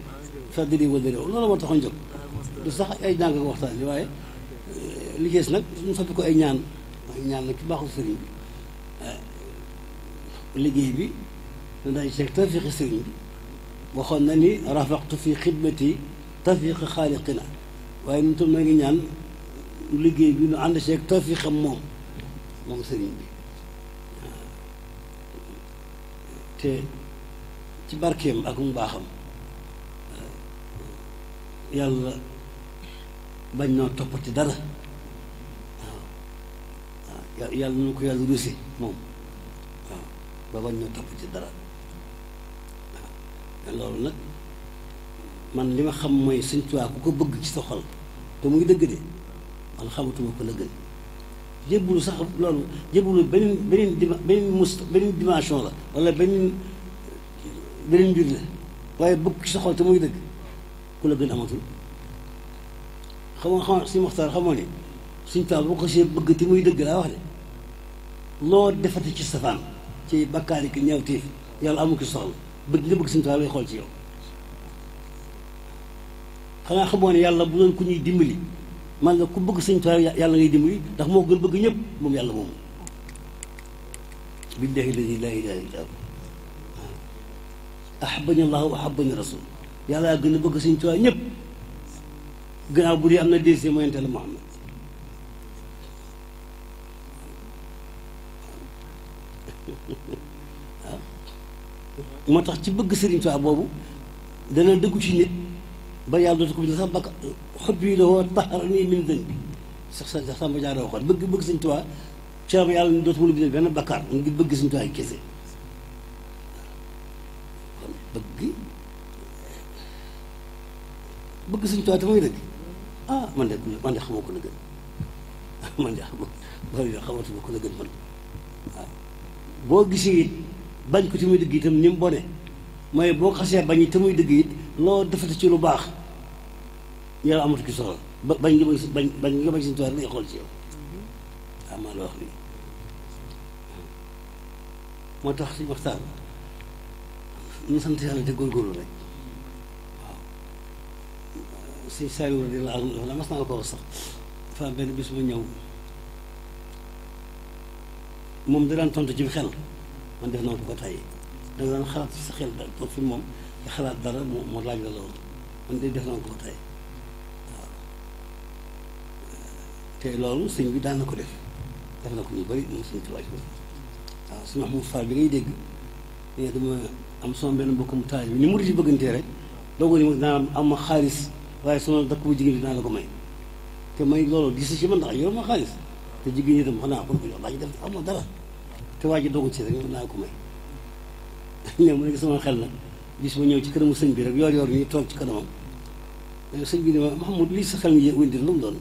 fàttali wala loolu moo taxoon jóg du sax ay jàng ko waxtaan bi waaye li gis nag ñu soppi ko ay ñaan nag ci baaxul sëriñ bi liggéey bi ñu day seeg tawfiqi sëriñ bi waxoon na ni rafaqtu fi xidmati tawfiqi xaaliqina waaye ñun tam na ngi ñaan liggéey bi ñu ànd seeg tawfiqam moom sëriñ bi te ci barkeem ak mu baaxam yàlla bañ noo toppati dara waaw yàlla nu ko yàlla ruuse moom waaw ba bañ noo toppati dara waaw loolu nag man li ma xam mooy Sëñ Tuubaa ku ko bëgg ci sa xol te muy dëgg de man xamatuma ko la gën jébbalu sax loolu jébbalu beneen dimension la wala beneen mbir la waaye bëgg ci sa xol te muy dëgg ku la gën amatul xam si Muxtaar xamoo ne Sëñ Tuubaa boo ko see bëgg te muy dëgg laa wax de loo defati ci safaan ci bakkaar yi ki ñaawteef yàlla amu ki soxla bëgg nga bëgg Sëñ Tuubaa lay xool ci yow xanaa xamoo ne yàlla bu doon ku ñuy dimbali man la ku bëgg Sëñ Tuubaa yàlla ngay dimbali ndax moo gën bëgg ñëpp moom yàlla moomu billaahi alladi laa ilaaha illaa huwa ahabbani Allaahu wa ahabbani rasul yàlla gën a bëgg Sëñ Tuubaa ñëpp gannaaw bu dee am na deuxième mooy yonent la Muhammad waaw moo tax ci bëgg Sëriñ Tuubaa boobu dana dëggu ci nit ba yàlla dootu ko bind sax bakka xob yi la woo taxarani min dën bi sax Samba Diarra waxoon bëgg Sëñ Tuubaa ci am yàlla dootu mu la bind benn bakkaar ngir bëgg Sëñ Tuubaa kese kon bëgg Sëñ Tuubaa te muy dëgg man de xamoo ko la gën man de xamatuma ko la gën man waaw boo gisee it bañ ko te muy dëgg itam ni mu bone mooy boo xasee bañ it te muy dëgg it loo defati ci lu baax yàlla amatu ki soxla bañ nga bañ Sëñ Tuubaa lay xool ci yow waaw maa la wax lii moo tax si waxtaan ñu sant yàlla te góorgóorlu rek si Saliou radiyallaahu anhu la mas naa la ko wax sax dafa am benn bis mu ñëw moom da daan tontu ci xel man def naa ko tey da nga daan xalaat ci sa xel da toog fi moom nga xalaat dara mu laaj la loolu man de def naa ko tey waaw te loolu sëñ bi daan na ko def na ko ñu bëri moom sëñ Tuubaa waaw su Mahmoud Fall bi ngay dégg ne dama am sama benn mbokk mu taal bi ni mu di bëggantee rek doogu ni mu dinaa am ma xaalis waaye sama dëkk bu jigéen bi dinaa la ko may te may loolu gis ci man ndax yor ma xaalis te jigéen ñi itam xanaa kon ko jox daa ci def am ma dara te waa ji doogu ci rek dinaa ko may ne mu nekk sama xel nag gis ma ñëw ci kanamu sëñ bi rek yor nii toog ci kanamam sëñ bi ne ma Mahmoud lii sa xel mi wëndir lu mu doon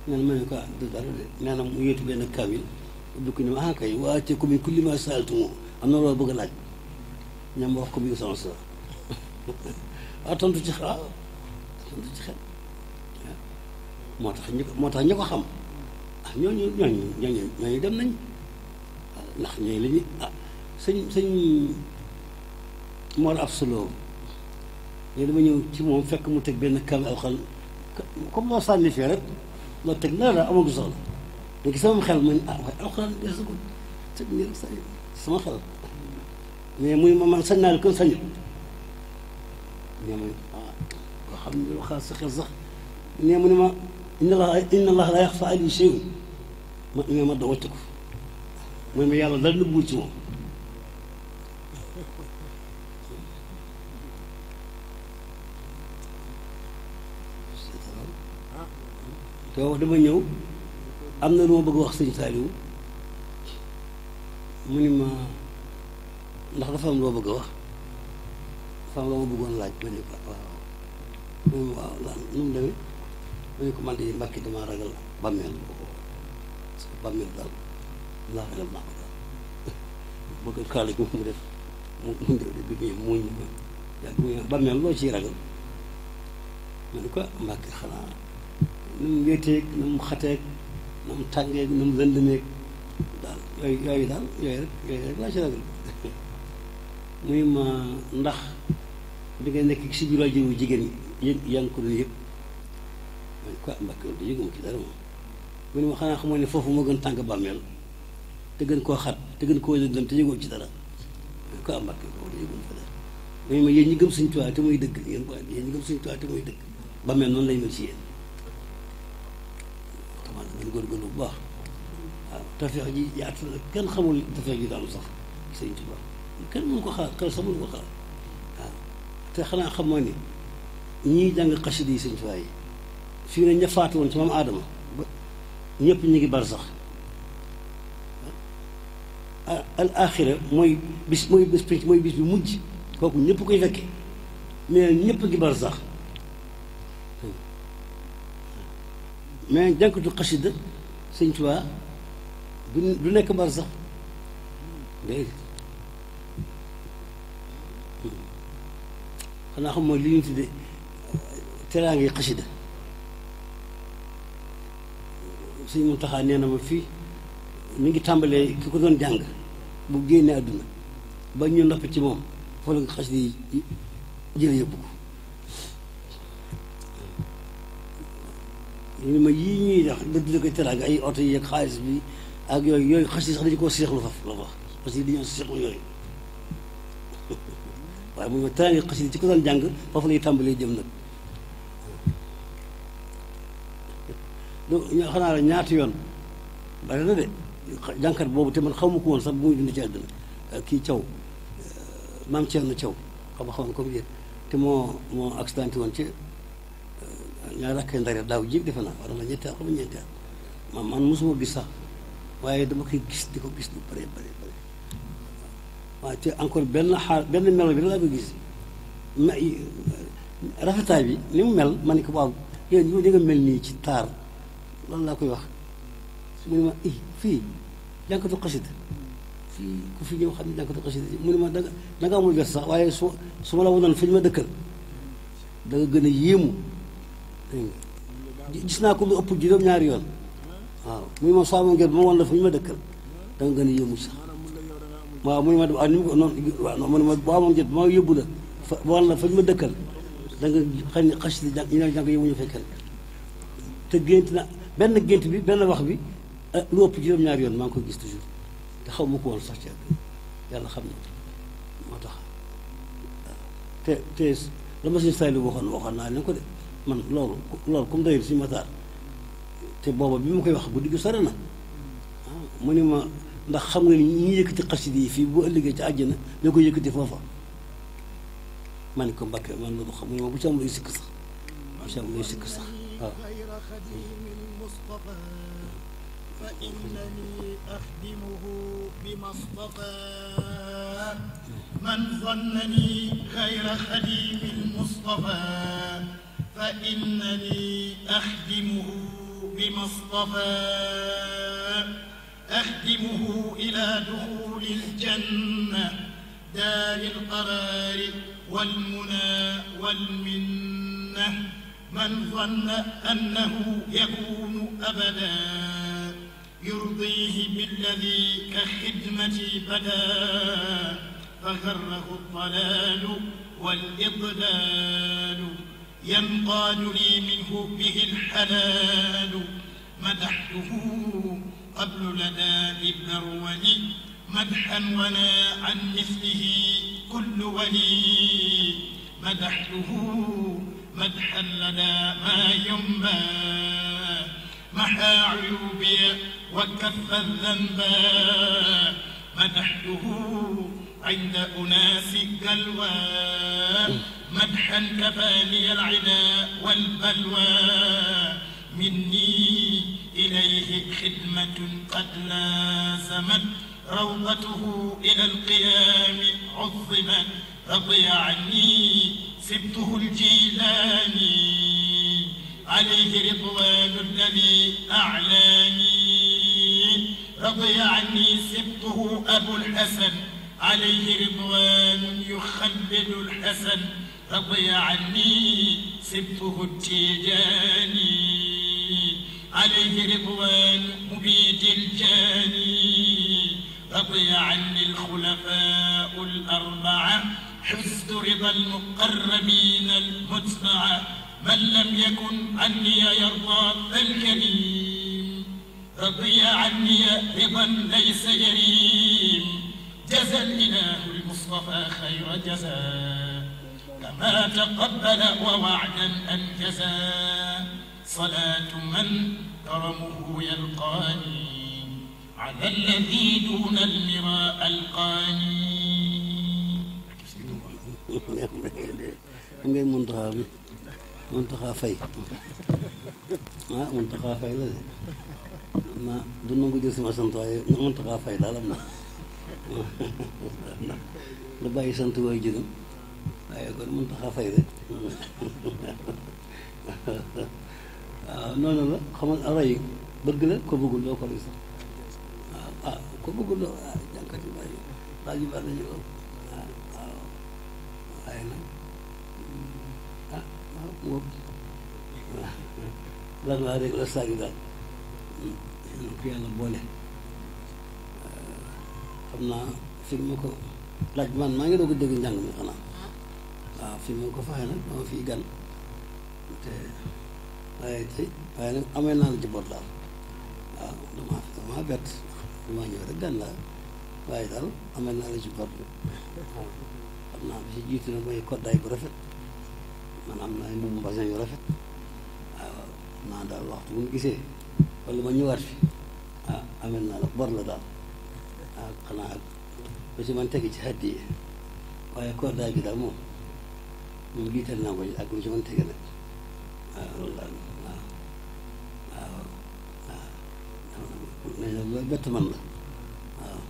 nee na ma ne ko du dara de nee na mu yéetu benn kaamil ubbi ko ne ma kay waate ko min kulli ma saaltumu am na loolu bëgg a laaj ñam wax ko bi sama sa tontu ci xel moo tax ñi ko xam ñooñu dem nañ ndax ñooy la ñu sëñ Mor Absolo ñoo dama ñëw ci moom fekk mu teg benn kaamil alxal comme moo sànni fii rek loo teg na la amagu soxla léegi sama xel man waaye alxuraan des ko teg nii rek sama xel mais muy man sañ naa la kon sañu nee ma koo xam ne lu xaar sa xel sax nee mu ne ma inna allah la yaxfa alayhi shay'un ma da wàcc ko mooy ma yàlla dal nëbbul ci moom te wax dama ñëw am na lu ma bëgg wax sëñ Saliou mu ni ma ndax dafa am loo bëgg a wax dafa am loo ma bëggoon laaj ma ne ko waaw mu ne ma waaw nu mu demee ma ne ko man de Mbàkke damaa ragal bàmmeel parce que bàmmeel daal laa ragal naa ko daal bëgg kaala gi mu def mu def de bi mu ñu ko yàgg bàmmeel loo ciy ragal ma ne ko Mbàkke xanaa nu mu wéeteeg nu mu xateeg nu mu tàngeeg nu mu lëndëmeeg daal yooyu rek laa ci ragal muy ma ndax bi nga nekk si biir waajur wu jigéen ñi yaa ngi ko doon yëpp man quoi Mbàkke loolu yëguma ci dara moom mu ne ma xanaa xamoo ne foofu moo gën tàng bàmmeel te gën koo xat te gën koo lëndëm te yëgoo ci dara man quoi Mbàkke loolu yëguma fa dara mu ma yéen ñi gëm Sëñ Tuubaa te muy dëgg yéen ñi gëm Sëñ Tuubaa te muy dëgg bàmmeel noonu lay mel ci yéen taman ngeen góorgóorlu bu baax waaw tafeex ji yaatu la kenn xamul tafeex ji daanu sax Sëñ Tuubaa kenn mënu ko xalaat kenn sax mënu ko xalaat waaw te xanaa xam moo ni ñii jàng xasida yi Sëñ Tuubaa yi fii ne ña faatu woon ci maam Aadama ba ñëpp ñu ngi bar sax al axira mooy bis pénc mooy bis bi mujj kooku ñëpp koy fekke mais ñëpp ngi bar sax mais jànkatu xasida Sëñ Tuubaa du nekk bar sax déedéet xanaa xam mooy li ñu tudde teraange xasida Sëñ Muntaxa nee na ma fii mi ngi tàmbalee ki ko doon jàng bu génnee àdduna ba ñu noppi ci moom foo la nga xasida yi jële yóbbu ko ñu ma yii ñuy wax dëgg la koy teraanga ay oto yi ak xaalis bi ak yooyu xasida sax dañu koo seexlu faf la wax parce que dañoo seexlu yooyu waaye mu ma teraanga xasida ci ko doon jàng foofu lay tàmbalee jëm nag ñoo xanaa la ñaata yoon bari na de jànkat boobu te man xaw ma ko woon sax bu muy dund ci àdduna kii Thiaw maam Thierno Thiaw xam comme yéen te moo accidenté woon ci ñaar rakkee ndare daaw jéeg defe naa war na ñetteel xam nga ñeenteel man mosuma gis sax waaye dama koy gis di ko gis lu bare waaw te encore benn melo bi laa ko gis rafetaay bi ni mu mel ma ne ko waaw yéen ñu di nga mel nii ci taar loolu laa koy wax mu ne ma fii jànkatu xasida fii ku fi ñëw xam ne jànkatu xasida mu ne ma da nga amul gerte sax waaye su ma la wonoon fa ñu ma dëkkal da nga gën a yéemu gis naa ko lu ëpp juróom-ñaari yoon waaw mu ne ma soo amoon gerte ba ma woon la fa ñu ma dëkkal da nga gën a yéemu sax waaw mu ne ma waaw ni mu ko noonu waaw mu ne ma boo amoon gerte ba ma yóbbu la fa ba woon la fa ñu ma dëkkal da nga xam ne xasida ñu ne jàng yéemuñu fekkal te gént na benn gént bi benn wax bi lu ëpp juróom-ñaari yoon maa ngi koy gis toujours te xaw ma ko woon sax ci yàlla xam na moo tax te la ma suñu sayli waxoon naa leen ko de man loolu comme dayul suñu mataar te booba bi ma koy wax bu digg sore na mu ni ma ndax xam nga ni ñi yëkkati xasida yi fii boo ëllëgee ci àjjana ñoo koy yëkkati foofa ma ne ko Mbàkke man loolu xam nga bu ci am lay sikk sax bu ci am lay sikk sax waaw فإنني أخدمه بما اصطفى من ظنني غير خديم المصطفى فإنني أخدمه بما اصطفى أخدمه إلى دخول الجنة دار القرار والمنى والمنة من ظن أنه يكون أبدا يرضيه بالذي كخدمتي بدا فغره الضلال والإضلال ينقاد لي منه به الحلال مدحته قبل لدى البرول مدحا ولا عن مثله كل ولي مدحته مدحا لدى ما ينبى محى عيوبي وكف الذنبا مدحته عند أناس قلوى مدحا كفاني العدا والبلوى مني إليه خدمة قد لازمت روضته إلى القيام عظمت رضي عني سبته الجيلاني عليه رضوان الذي أعلاني رضي عني سبته أبو الحسن عليه رضوان يخلد الحسن رضي عني سبته التيجاني عليه رضوان مبيد الجاني رضي عني الخلفاء الأربعة حفظ رضا المقربين المتبعة من لم يكن عني يرضى فالكريم رضي عني رضا ليس يريم جزى الإله المصطفى خير جزاء كما تقبل ووعدا أنجزا صلاة من كرمه يلقاني على الذي دون المراء ألقاني ngeen Muntaxa bi Muntaxa Fay Muntaxa Fay la de ma du nangu jël sama sant waaye Muntaxa Fay daal am na la bàyyi sant waay jëgam waaye kon Muntaxa Fay de waaw noonu la xamal roy bëgg la ko bëggul doo ko roy sax waaw ko bëggul doo jànkat yu bari laaj yu bari dañu waaw waaye nag waaw lan laa rek la saagi daal ko yàlla boole xam naa fi ma ko laaj man maa ngi doog a dégg njàng mi xanaa waaw fi ma ko faxee nag dama fii gan te waaye nag amee naa la ci bor daal waaw damaa bett damaa ñëw rek gan laa waaye daal amee naa la ci bor waaw xam naa bi si jiitu na mooy koddaay bu rafet man am naa mbubu mbasin yu rafet waaw xam naa daal waxtu bu ñu gisee wala ma ñëwaat fi amee naa la bor la daal waaw xanaa ak lu si man tegi ci xaddi yi waaye koddaay bi daal moom jiital naa ko ak lu si man tege nag waaw loolu daal waaw nee na loolu bett man la waaw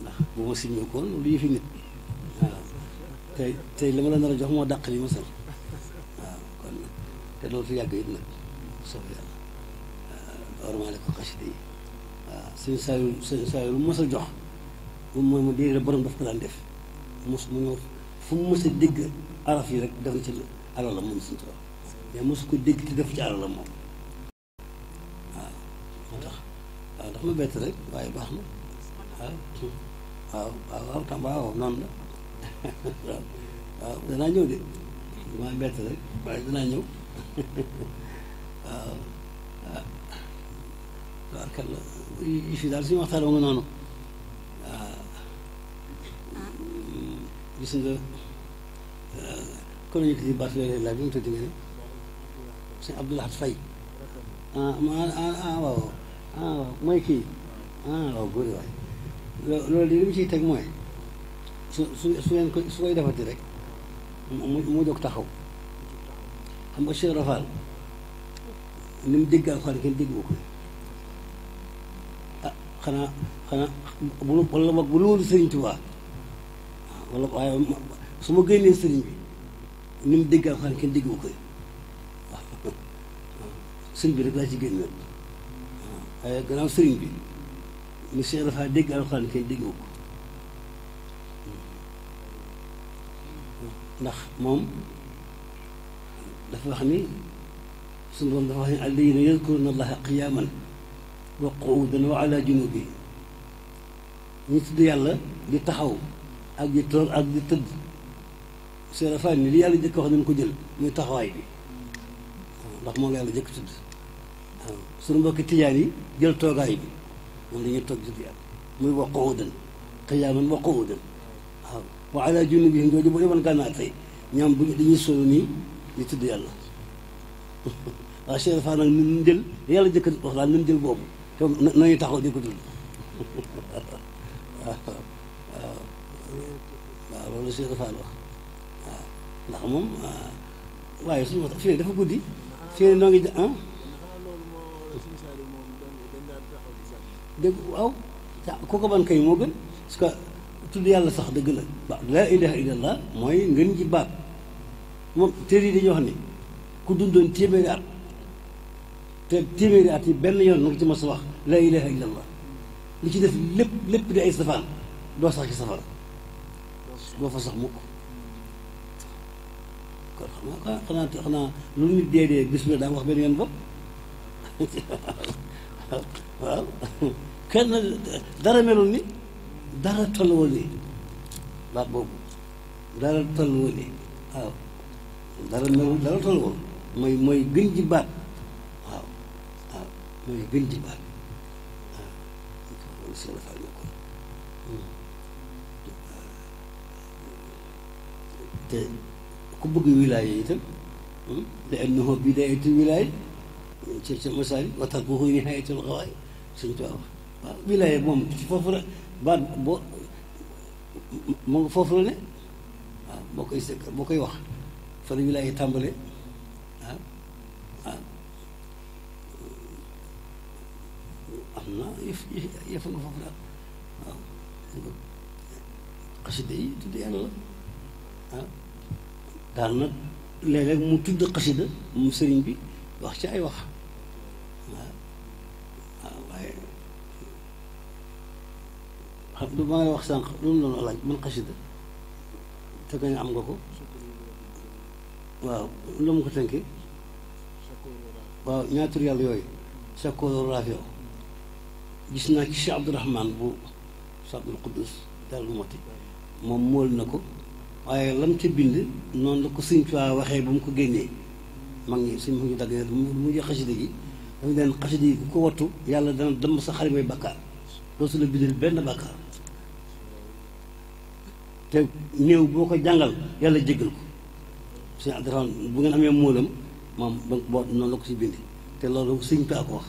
ndax bu ma signé koon lu yëfi nit waaw tey li ma la nar a jox moo dàq li ma sol waaw kon nag te loolu fi yàgg it nag soobee yàlla warmaale ko xasida yi waaw suñu saa yu lu mos a jox moom mooy mu dégg borom daf ko daan def mu ñëw fu mu mos a dégg araf yi rek def na ci alalam moom suñu tool mais mosu ko dégg te def ci alalam moom waaw moo tax waaw ndax ma bett rek waaye baax na waaw tam waaw noonu la waaw danaa ñëw de ma bett rek waaye danaa ñëw waaw waaw kan la yi fi daal suñu waxtaan nga noonu waaw gis nga kon ñu ko si bâche yooyu laa bi mu tëdd nga ne sëñ Abdoulahat Faye waaw mooy kii waaw góor waay loolu li mu ciy teg mooy su ngeen ko su koy defati rek mu jóg taxaw xam nga Cheikh Rafal ni mu dégg alxuraan kenn dégg ko xanaa wala boog bu loolu Sëriñ Tuubaa wala waaye su ma génnee sëriñ bi ni mu dégg alxuraan kenn dégg ko waaw sëriñ bi rek laa ci génn waaw waaye gannaaw sëriñ bi ni Cheikh dafa dégg alxuraan kenn dégg ko ndax moom dafa wax ni suñu borom dafa wax ni alladina yadkuruna allaha qiyaman wa qu'udan wa ala junubi ñu tudd yàlla di taxaw ak di toog ak di tëdd Cheikh dafa ni li yàlla jëkk wax nañ ko jël muy taxawaay bi ndax moom yàlla jëkk tudd waaw suñu mbokki tijaan yi jël toogaay bi moom dañuy toog tudd yàlla muy wa qu'udan qiyaman wa qu'udan waaw wa ala junubihim jooju bu demoon gànnaar tey ñoom bu dañuy solo nii di tudd yàlla waaw Cheikh dafa nag nun jël yàlla jëkk wax daal nun jël boobu te nañu taxaw di ko tudd waaw loolu Cheikh dafa wax waaw ndax moom waaye suñu wax fii dafa guddi fii noo ngi dégg waaw ku ko ban kay moo gën parce que tudd yàlla sax dëgg la waaw laa ilaha illallah mooy ngën ji baat moom téere yi dañuy wax ni ku dundoon téeméeri at te téeméeri at yi benn yoon nga ci mos a wax laa ilaha illallah li ci def lépp di ay safaan doo sax ci safara doo fa sax mukk kon xanaa lu nit dee bis bi daa wax benn yoon bopp waaw kenn dara melul ni dara tolluwul nii baat boobu dara tolluwul nii waaw dara mel dara toll ko mooy gën ji baat waaw mooy gën ji baat waaw seen affaire la ko te ku bëgg wilaaya itam li annahu bidaayatu wilaaya ci masaali wa tarkuhu nihaayatul gawaaya suñ ko wax waaw wilaaya moom ci foofu la baat boo moo nga foofu la ne waaw boo koy wax fa la wilaaya tàmbale waaw am na yëf nga foofu daal waaw xasida yi tudd yàlla la waaw daal nag léeg-léeg mu tudd xasida mu sëriñ bi wax ci ay wax waaw waaye xam du maa ngi wax sànq loolu la laaj man xasida te nga am nga ko waaw lu mu ko tënkee waaw ñaatur yàlla yooyu sakkoor raafio gis naa ci Cheikh Abdourahman bu Abdul Quddus daal lu moti moom mool na ko waaye lam ca bind noonu la ko Sëñ Tuubaa waxee ba mu ko génnee mag ñi suñ mu ñu dagg mu jox xasida gi dafa leen xasida yi ku ko wattu yàlla dana dem sa xarit may bàkkaar dootu la bindal benn bàkkaar te néew boo ko jàngal yàlla jéggal ko Sëñ Abdourahman bu ngeen amee móolam moom boo noonu la ko si bind te loolu Sëñ Tuubaa ko wax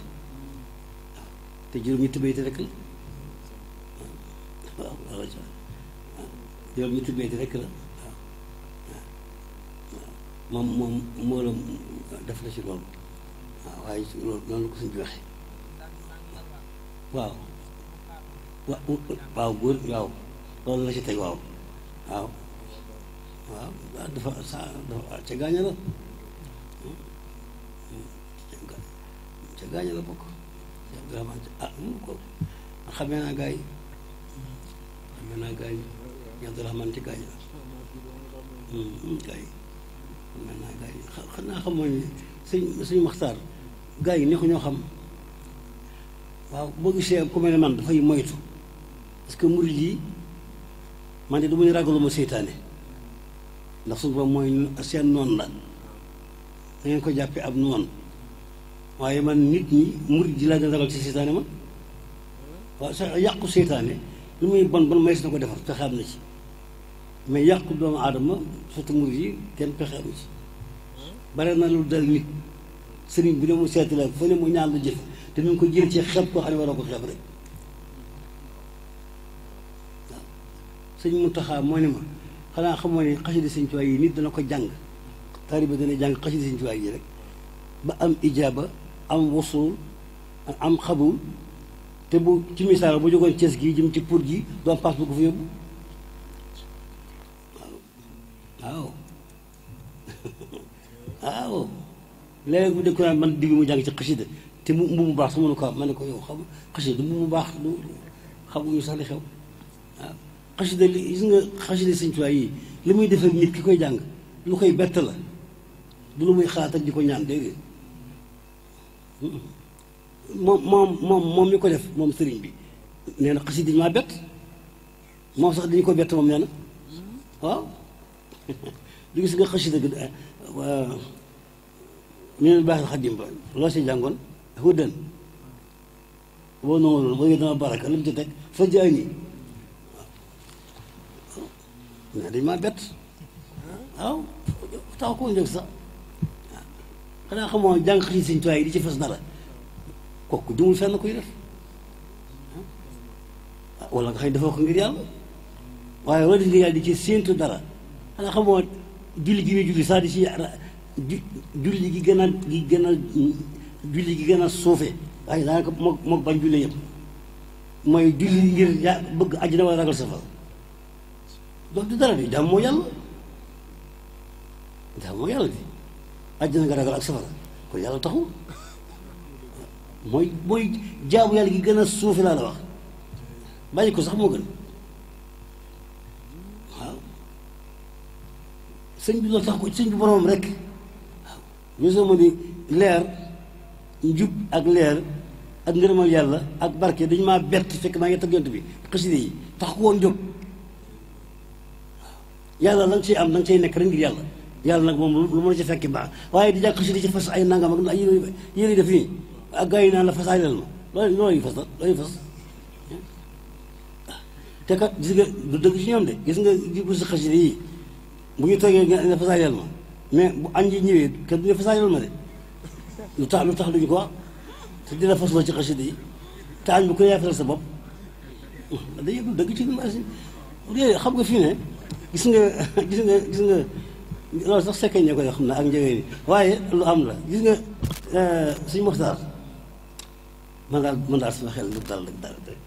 waaw te juróom-ñetti bayti rek la waaw waaw juróom-ñetti bayti rek la moom moo la def la ci loolu waaw waaye loolu noonu la ko suñ bi waxee waaw waaw góor waaw loolu la ci teg waaw dafa ca gaaña la ca gaaña la bokk mu ko xamee naa gars yi Abdourahman ci gaaña la gars yi maintenant gars yi xanaa xamoo ni suñu Maxtaar gars yi neexu ñoo xam waaw boo gisee ku mel ne man dafay moytu parce que murid yi man de du muy ragaluma seytaane ndax suñu borom mooy seen noon la da ngeen ko jàppee ab noon waaye man nit ñi murid yi laa gën a ragal ci seytaane man waaw sax yàqu seytaane lu muy bon mays na ko defar pexe am na ci mais yàqu doomu aadama surtout murid yi kenn pexe am ci bare na lu dal nit sëriñ bi ne mu seeti la fa ne mu ñaan lu jëf te ñu ngi ko jël ci xeeb koo xam ne waroo ko xeeb rek waaw sëñ Muntaxa moo ne ma xanaa xamoo ne xasida Sëñ Tuubaa yi nit dana ko jàng taalibe dana jàng xasida Sëñ Tuubaa yi rek ba am ijaaba am wusul am xabul te bu ci misaal bu jógoon Cees gi jëm ci pour gi doo am paas bu ko fa yóbbu waaw waaw léegi bu dee ko naan man digg mu jàng ci xasida te mu baax su mënu ko ma ne ko yow xam xasida mu baax du xamuñu sax li xew waaw xasida li gis nga xasida Sëñ Tuubaa yi li muy defal nit ki koy jàng lu koy bett la du lu muy xalaat ak di ko ñaan dégg moom mi ko def moom sëriñ bi nee na xasida maa bett moom sax dañu ko bett moom nee na waaw du gis nga xasida gi ñu baax Xaadim ba loo si jàngoon hudan boo noonu boo dama baraka lu mu ci teg fa jaay nii waaw mais dañ maa bett waaw tax koo njëg sax waaw xanaa xamoo jàng xasida Sëñ Tuubaa yi di ci fas dara kooku jumul fenn koy def wala nga xëy defoo ko ngir yàlla waaye wala def ngir yàlla di ci séentu dara xanaa xamoo julli gi muy julli sax di ci julli gi gën a julli gi gën a suufe waaye daanaka mook bañ julli yëpp mooy julli ngir bëgg àjjana wala ragal safara donc du dara bi jaam moo yàlla bi àjjana nga ragal ak safara kon yàlla taxul mooy jaamu yàlla gi gën a suufe laa la wax bàyyi ko sax moo gën waaw sëñ bi loolu tax ko sëñ bi boromam rek waaw ñoo ma ni leer njub ak leer ak ngërëmal yàlla ak barke dañu maa bett fekk maa ngi tagg Yonent bi xasida yi tax ko woon jóg waaw yàlla la nga ciy am da nga cay nekk rek ngir yàlla yàlla nag moom lu mën a ci fekki baax waaye di jàng xasida ci fas ay nangam ak ay yéen def nii ak gars yi naan la fas ay lel ma loolu fas la looy fas te kat gis nga du dëgg ci ñoom de gis nga bu si xasida yi bu ñu toogee nga fas ay lel ma mais bu añ ji ñëwee kenn du ne fas ay lel ma de lu tax duñu ko wax te dina fas loo ci xasida yi te añ bu ko yaay fasal sa bopp dañuy du dëgg ci ñun xam nga fii ne gis nga loolu sax sekkee ñoo koy xam ne ak njëgee ni waaye lu am la gis nga suñu Muxtaar man daal sama xel lu dal rek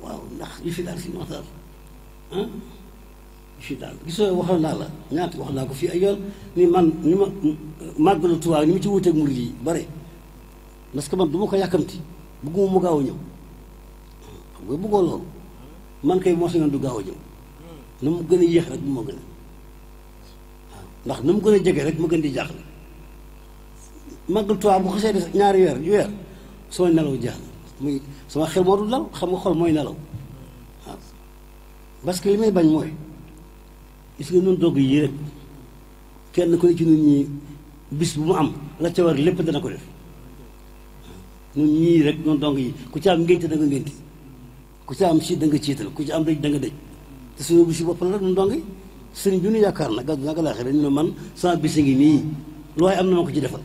waaw ndax yu fi daal suñu Muxtaar yu fi daal gisoo waxal naa la ñaata wax naa ko fii ay yoon ni ma màggalu Tuubaa ni mu ci wuteeg murid yi bare parce que man du ma ko yàkkamti bëgguma mu gaaw a ñëw xam nga bëggoo loolu man kay moo sañoon du gaaw a ñëw na mu gën a yéex rek moo gën a ndax na mu gën a jege rek mu gën di jaaxle màggal Tuubaa bu xasee des ñaari weer sama nelaw jeex na muy sama xel moo dul dal xam nga xol mooy nelaw waaw parce que li may bañ mooy gis nga noonu dogg yii rek kenn ku ne ci ñun ñi bis bu mu am la ca war lépp dana ko def ñun ñii rek noonu dong yi ku ci am ngénte da nga ngénte ku ci am siit da nga ciital ku ci am dëj da nga dëj te suñu bis bopp la rek noonu dong yi sëriñ bi ñu yaakaar nag gàddu naka laaxee dañu ne man sama bis ngi nii lu waaye am na ma ko ci defal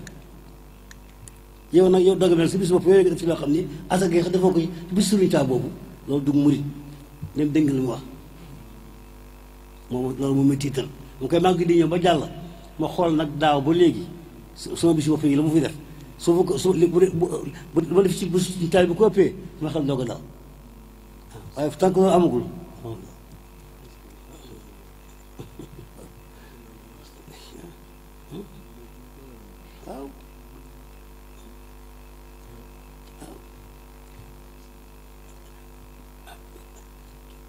yow nag yow danga mel si bis bopp yooyu nga def ci loo xam ni asaka yi defoo ko ci bis sëriñ taa boobu loolu dugg murit dem dégg li mu wax moom loolu moom may tiital mu koy màgg di ñëw ba jàll ma xool nag daaw ba léegi sama bis bopp yi la mu fi def soo ko su ma def ci bis taal bi ko ëppee ma xel doog a dal waaye tant que loolu amagul waaw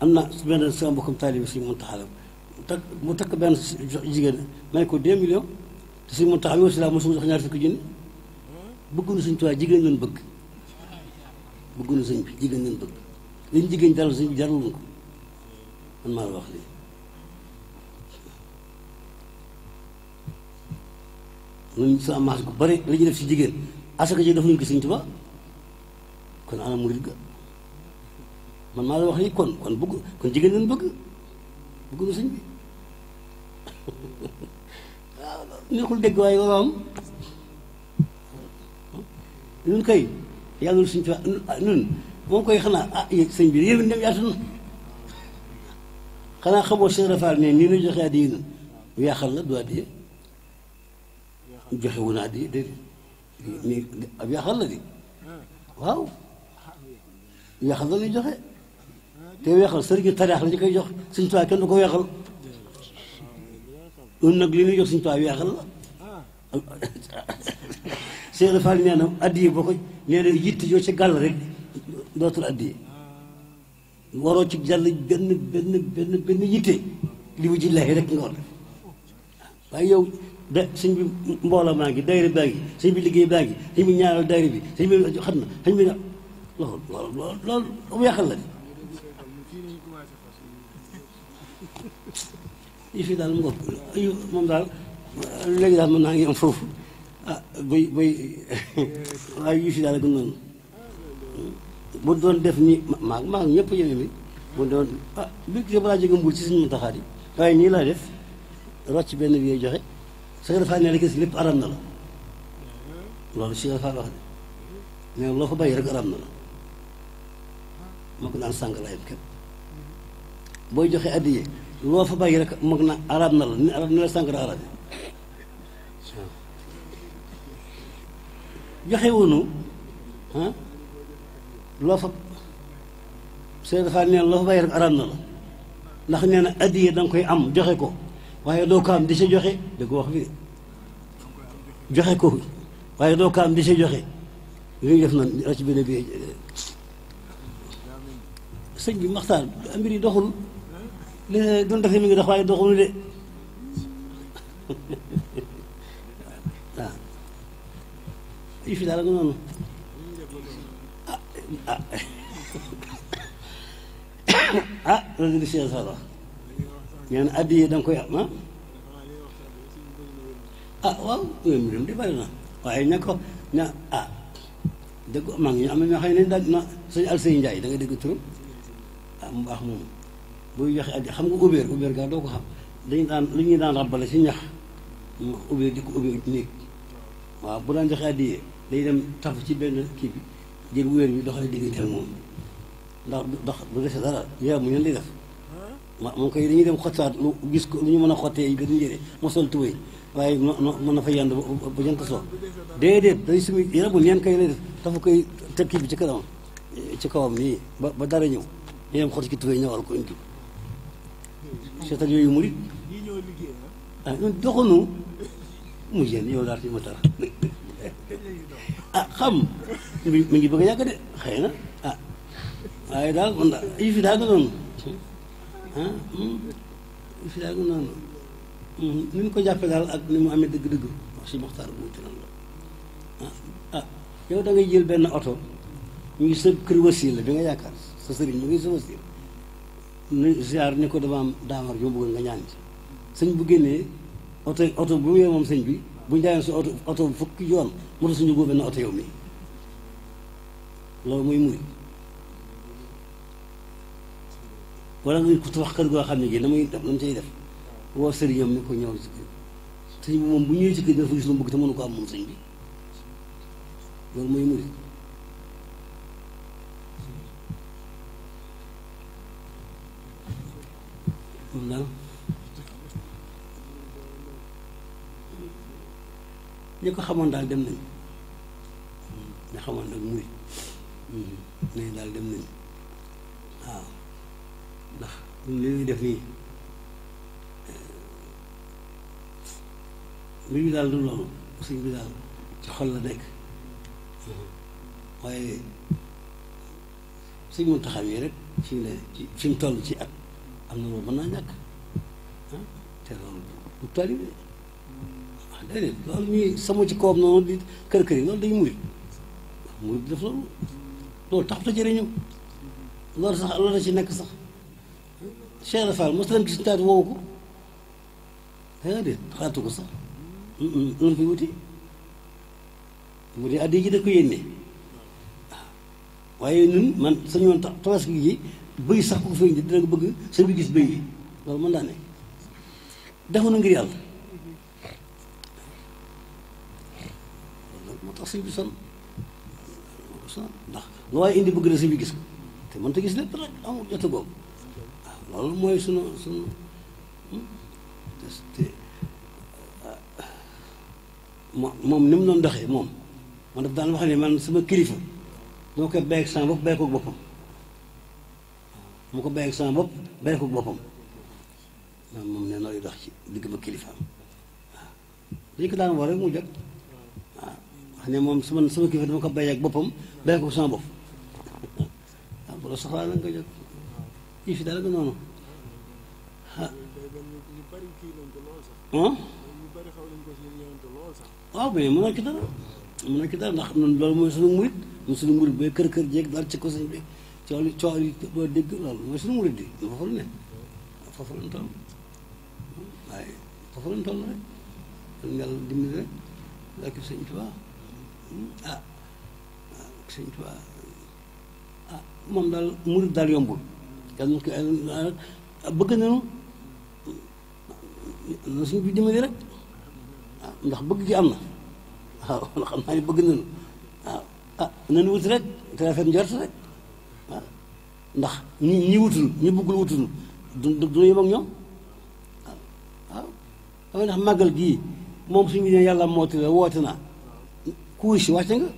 am na benn sama mbokkam taalibe si Muntaxa mu takk benn jigéen may ko 2 millions te si Muntaxa mi aussi la mosuma jox 20 junni bëgguñu Sëñ Tuubaa jigéen ñoon bëgg bëgguñu sëñ bi jigéen ñoon bëgg liñ jigéen jaral sëñ bi jaralul ko man maa la wax lii ñun sa maas gu bari la ñuy def si jigéen asaka ji defuñu ko Sëñ Tuubaa kon ana murid ga man maa la wax lii kon jigéen ñoon bëgguñu sëñ bi waaw neexul dégg waaye waaw am ñun kay yàlla lu Sëñ Tuubaa ñun moom koy xanaa sëñ bi yéen dem yaatu na xanaa xamoo Cheikh Rafal ne nii la joxe addiya ñun weexal la du addiya joxe wu na addiya déedéet nii ab weexal la di waaw weexal la ñuy joxe te weexal sëriñ taraax la ñu koy jox Sëñ Tuubaa kenn du ko weexal ñun nag li ñuy jox Sëñ Tuubaa weexal la Cheikh Rafal nee na addiya boo ko nee na yitte yoo ci gàll rek dootul addiya waroo ci jàll benn yitte li mu jillaahi rek nga war def waaye yow de sëñ bi mbooloo maa ngi dayre baa ngi sëñ bi liggéey baa ngi sëñ bi ñaanal dayre bi sëñ bi xam na sëñ bi loolu mu yàqal la di yi fii daal mu ngoog moom daal léegi daal mën naa ngi am foofu bay waaye yu fi daal gën noonu bu doon def ni maa ñëpp yéeme mi bu doon bi ki balaa jóge Mbuur ci Sëñ Muntaxa yi waaye nii laa def rocc benn bi joxe Cheikh Rafal ne rek lépp aram na la loolu Cheikh Rafal wax ne loo fa bàyyi rek aram na la moo ko naan sàng layam képp booy joxe addiye loo fa bàyyi rek moo ko naan aram na la ni la sàng aram joxe wunu loo fa Cheikh Rafal nee na loo fa bàyyi rek aram na la ndax nee na addiye da nga koy am joxe ko waaye doo ko am di sa joxe da ko wax bi joxe ko waaye doo ko am di sa joxe li ñu def na ra ci benn bi sëñ bi Maxtaar mbir yi doxul li doon defee mi ngi dox waaye doxul de waaw yi fi daal nga noonu loolu di Cheikh Sall wax nee na addiye da nga koy am ah waaw yooyu dem di bari na waaye ña ko ña dégg maa ngi am na ñoo xam ne daal na sëñ Alsey Ndiaye da nga dégg turam mu baax moom buy joxe addi xam nga ubéer gaa doo ko xam dañu daan lu ñuy daan rabbale si ñax ubéer di ko ubéer néeg waaw bu daan joxe addi day dem taf ci benn kii bi jël ubéer bi doxale diggante ak moom ndax du dese dara yow mu ñun di def moom koy dañuy dem xotsaat lu gis ko lu ñu mën a xottee yi gën njëre mo sol tubéy waaye mën na fa yendu ba jant soo déedéet day sumi yarabu neen kay lay def dafa koy teg kii bi ci kanam ci kawam nii ba dara ñëw ñu dem xotti ci tubéy ñëwal ko indi seetal yooyu murit ñun doxunu mu yéen yow daal ci ma tar xam mi ngi bëgg a yàgg de xëy na waaye daal man daal yi fi daa nga noonu yi fi daa nga noonu ni ñu ko jàppee daal ak ni mu amee dëgg-dëgg wax si Moxtaar bu wuti nan la yow da ngay jël benn oto ñu ngi sa kër wasiir la bi nga yaakaar sa sëriñ mu ngi sa wasiir ni ziar ni ko dama am daamar yu ma bëggoon nga ñaan ci sëñ bu génnee oto bu mu yor moom sëñ bi bu ñu jaayee sa oto fukki yoon mu tax suñu góob benn oto yow mi loolu mooy muri wala nga ko tabax kër goo xam ne gi la muy def la mu cay def woo sëriñam ni ko ñëw ci kër sëñ bi moom bu ñëwee ci kër dafa gis lu mu bëgg te mënu ko am moom sëñ bi loolu mooy muri moom daal ñi ko xamoon daal dem nañ ñi xamoon nag muri nañ daal dem nañ waaw ndax li ñuy def nii mbir mi daal du loolu sëñ bi daal ci xol la nekk waaye sëñ mu taxawee rek fi ne ci fi mu toll ci at am na loolu mën naa ñàkk te loolu bu taalibe déedéet loolu ñuy sama ci kawam noonu di kër yi loolu day murit murit def loolu taxut a jëriñu loolu sax loolu da ci nekk sax Cheikh Rafal mos leen gis taat woowu ko déedéet xalaatu ko sax loolu fi wuti mu di addi ji da ko yénne waaye ñun man sañu woon tabaski ji bëy sax ku ko fay dina ko bëgg sa bi gis bëy yi loolu mën naa ne defu na ngir yàlla moo tax sëñ bi son ndax lu waaye indi bëgg na sëñ bi gis ko te mënta gis lépp rek amul jot boobu waaw loolu mooy sunu te moom ni mu doon doxee moom man daf daan wax ne man sama kilifa moo koy bàyyi ak sama bopp bàyyi ko boppam moo ko bàyyi ak sama bopp bàyyi ko boppam moom ne nooy dox ci digg ba kilifaam waaw dañu ko daan war rek mu jot waaw wax ne moom sama kilifa dama ko bàyyi ak boppam bàyyi ko sama bopp waaw bu la soxlaa na nga ko jot yi fi daal nga noonu waaw mais mën na ci dara ndax loolu mooy sunu murit mooy sunu murit ba kër jeeg daal ci ko sëñ bi coow yi doo dégg loolu mooy sunu murit di foofu la ne foofu lañ toll waaye foofu lañ toll rek kon yàlla dimbali rek ak sëñ Tuubaa sëñ Tuubaa moom daal murit daal yombul yàlla ko bëgg nañu na suñu bi dimbali rek ndax bëgg gi am na waaw xam naa ne bëgg nañu waaw nañu wut rek te rafet njort rek waaw ndax ñi wutul ñi bëggul wutul du yem ak ñoom waaw waaw ndax màggal gii moom suñu ne yàlla mooti la woote naa ku wuy si wàcce nga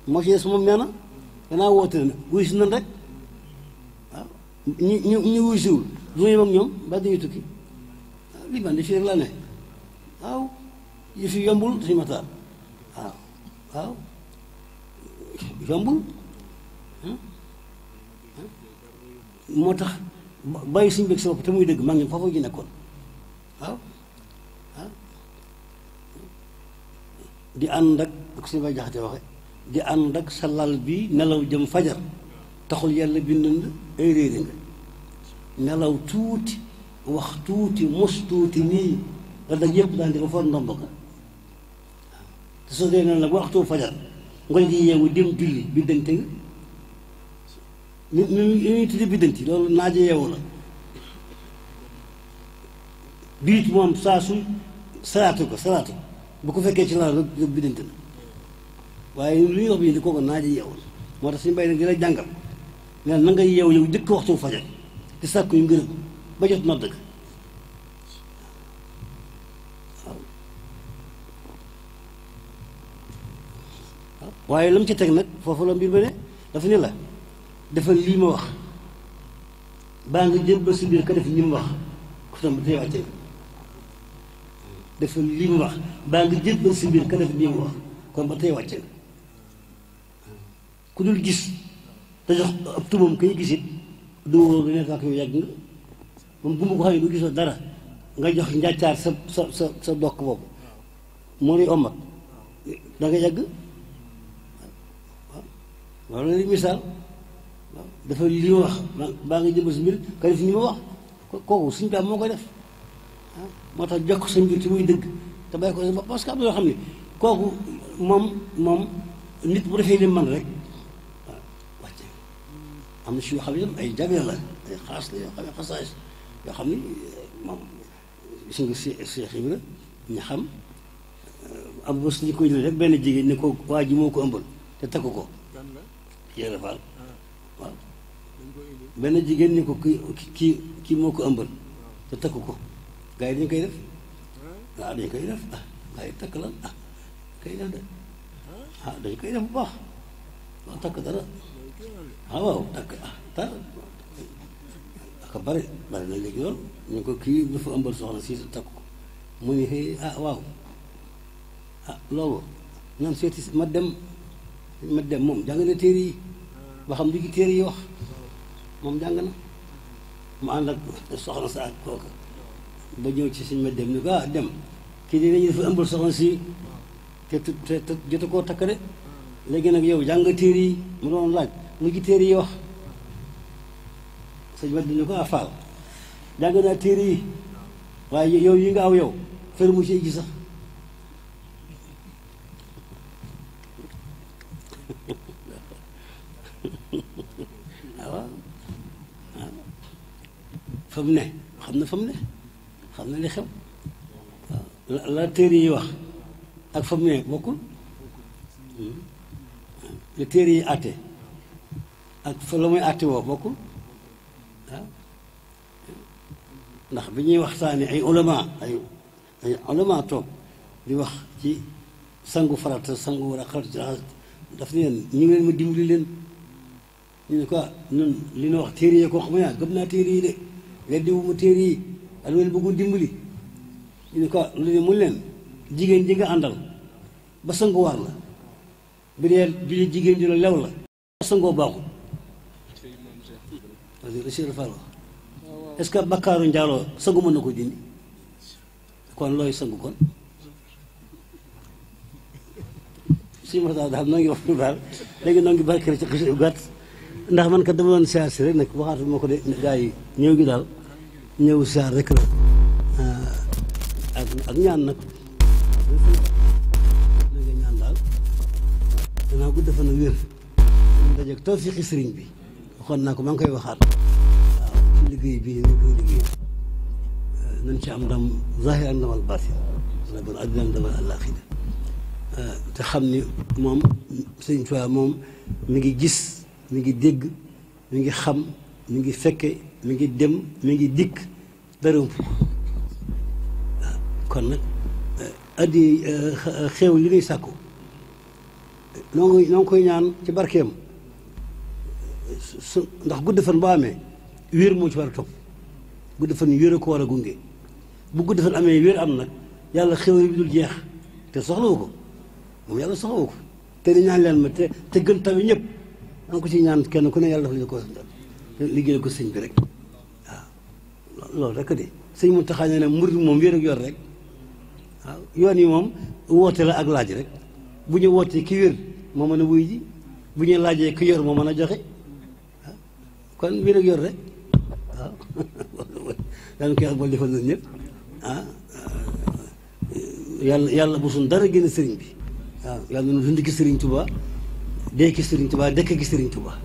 moo ci des moom nee na danaa woote na wuy si nan rek waaw ñi wuy siwul du yem ak ñoom ba dañuy tukki waaw li man di fii la ne waaw yëf yi yombul suñu mataar waaw yombul moo tax bàyyi suñu bëgg sa bopp te muy dëgg maa ngi foofu ji nekkoon waaw di ànd ak suñu bay jaxate waxe di ànd ak sa lal bi nelaw jëm fajar taxul yàlla bindand ay réere nga nelaw tuuti wax tuuti mos tuuti nii la dag yëpp daan di ko for ndomb ka te soo dee noonu nag waxtu fajar ngoy gi yeewu dem julli biddante nga ñu ñuy tudde biddanti loolu naaje yeewu la biit moom saa su salaatu bu ko fekkee ci laal rek biddante na waaye lu ñuy wax bi di kooku naaje yeewu la moo tax suñu bay nag di la jàngal ne na nga yeewu yow jëkk waxtu fajar di sàkku yu ngërëm ba jot nodd ga waaye la mu ci teg nag foofu la mbir ba ne dafa ne la defal lii ma wax baa nga jël ba si biir ka def li mu wax ku tam ba tey wàcce nga defal lii ma wax baa nga jël ba si biir ka def lii ma wax kon ba tey wàcce nga ku dul gis te jox ab tubam kay gisit du wóor nga nekk ak yow yàgg nga moom gumba ko xam ne du gisoo dara nga jox njàccaar sa dokk boobu moo lay omat da nga yàgg waaw loolu la misaal waaw dafa li ma wax baa nga jëbal si mbir ka def ni ma wax kooku suñu daam moo koy def moo tax jox ko sa mbir ci muy dëgg te bàyyi ko sa bopp parce que am na yoo xam ne kooku moom nit bu defee li man rek waaw wàcce am na si yoo xam ne ay jagleel la ay xaas la yoo xam ne xasaay yoo xam ne moom gis nga Seex Ibra ñu xam am bés ñu koy rek benn jigéen ne ko waa ji moo ko ëmbal te takku ko yéen a faal waaw benn jigéen ñi ko kii moo ko ëmbal te takku ko gars yi dañu koy def waaw dañu koy def gars yi takk lan koy def de dañu koy def bu baax waaw takk dara waaw takk dara aka bari na léegi loolu ñu ko kii dafa ëmbal soxna si takk ko mu ni xëy waaw loolu nan seeti ma dem moom jàng na téere yi ba xam li ki téere yi wax moom jàng na mu ànd ak soxna sa ak kooka ba ñëw ci suñ ma dem ni ko dem kii di nañu dafa ëmbal soxna si te jote koo takk de léegi nag yow jàng téere yi mu doon laaj lu ki téere yi wax sëñ ma dem ni ko Fall jàng naa téere yi waaye yow yi nga aw yow fer mu ci gi sax waaw fa mu ne xam na fa mu ne xam na li xew waaw la téere yi wax ak fa mu ne bokkul la téere yi àtte ak fa la muy àtte woo bokkul waaw ndax bi ñuy waxtaane ay ulama toog di wax ci sangu farata sangu war a xaratu ci raxas daf ne leen ñu ngi leen ma dimbali leen ñu ne quoi ñun li ñu wax téere yi koo xam ne gëm naa téere yi de weddi wu ma téere yi ak loolu bëggul dimbali ñu ne quoi lu ne mun leen jigéen ji nga àndal ba sangu war la bi dee jigéen ji la lew la ba sangoo baaxul est-ce que bakkaaru njaaloo sangu mën na ko dindi kon looy sangu kon si ma daal noo ngi wax daal léegi noo ngi barkeel ci xis yu gàtt ndax man kat dama doon siyaar si rek nag waxaatu ma ko de gaa yi ñëw gi daal ñëw siyaar rek la ak ñaan nag na nga ñaan daal danaa gudd fan ak wér ñu dajeeg tawfiqi sëriñ bi waxoon naa ko maa ngi koy waxaat waaw ci liggéey bii ni koy liggéey nañ ci am ndam zahir ak ndamal baatin wala bon addina ndamal àllaaxira te xam ni moom sëñ Tuubaa moom mi ngi gis mi ngi dégg mi ngi xam mi ngi fekke mi ngi dem mi ngi dikk dara ump kon nag addi xew li ngay sàkku noo ngi koy ñaan ci barkeem su ndax gudd fan boo amee wér moo ci war a topp gudd fan wér a ko war a gunge bu gudd fan amee wér am nag yàlla xew bi dul jeex te soxlawu ko moom yàlla soxlawu ko te di ñaan leen ma te gën taw ñëpp danga ko ci ñaan kenn ku ne yàlla dafa li ko liggéey ko sëñ bi rek waaw loolu rek de sëñ mu taxaa ne murid moom wér ak yor rek waaw yoon yi moom woote la ak laaj rek bu ñu wootee ki wér moo mën a wuy ji bu ñu laajee ki yor moo mën a joxe waaw kon wér ak yor rek waaw daan ko yàlla bool defal na ñëpp yàlla bu suñ dara génn sëriñ bi yàlla na dund ki Sëriñ Tuubaa dee ki Sëriñ Tuubaa dëkk ki Sëriñ Tuubaa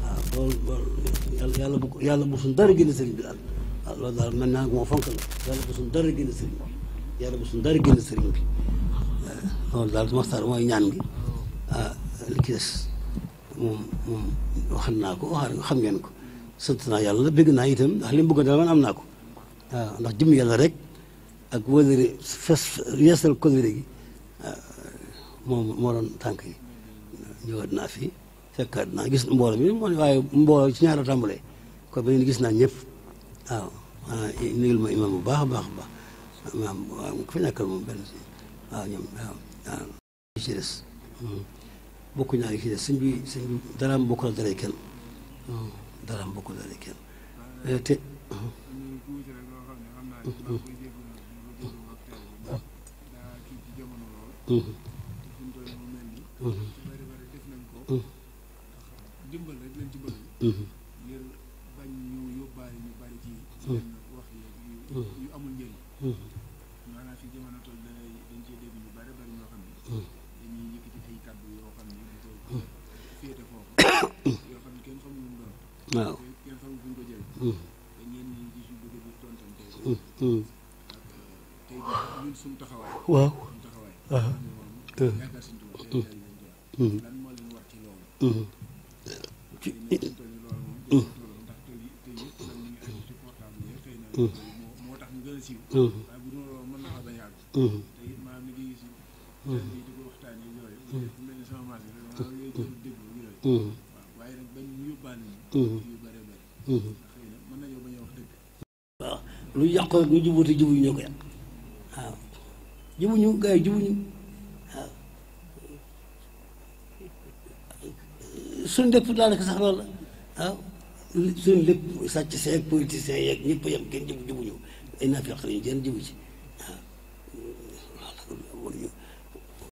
waaw loolu yàlla bu suñ dara génn sëriñ bi daal waaw loolu daal mën naa moo fonk la yàlla bu suñ dara génn sëriñ bi yàlla bu suñ dara génn sëriñ bi loolu daal maxtaar mooy ñaan gi li ci des moom waxal naa ko xam ngeen ko sant naa yàlla bëgg naa itam ndax li mu bëgg daal man am naa ko waaw ndax jëm yàlla rek ak wëlëre yeesal kóllëre gi moo doon tànk yi ñëwaat naa fi fekkaat naa gis mbooloo mi waaye mbooloo ci ñaari tàmbalee kon ba gis naa ñëpp waaw nuyul ma imam bu baax a baax a baax imaam waaw ku fi nekkal moom benn si waaw ñoom waaw ci des bokk ñaa ngi ci des sëñ bi daraam bokk la daray kenn daraam bokk la daray kenn te dimbal rek lañ ci bëgg ngir bañ ñu yóbbaale ñu bari ci wax yu amul njëriñ maanaam fi jamono toll dañ cee dégg ñu bari ñoo xam ne dañuy yëkkati ay kàddu yoo xam ne di ko féete foofu yoo xam ne kenn xamul mu doon waaw kenn xamul fu ñu ko jëlee te ñeen ñi ci su bëgg di tontante ak tey ñun suñu taxawaay waaw yaakaar suñu tubaab lan moo leen war ci loolu moo tax mu gën a siiw waaye bu dul loolu mën na fa bañ a àgg te it maanaam ni ngi gis di ko waxtaan yi yooyu mel ni sama marché rek maa ngi jël déglu yooyu waaw waaye nag bañ ñu yóbbaale yu bare bare xëy na mën nañoo bañ a wax dëgg waaw lu yàqu rek ñu jubuti jubuñu ñoo ko yàq waaw jubuñu gars yi jubuñu waaw suñ lépp daanaka sax loolu la waaw suñ lépp sàcc seeg politiciens yeeg ñëpp yem kenn jubuñu ay naafeq lañu kenn jubu ci waaw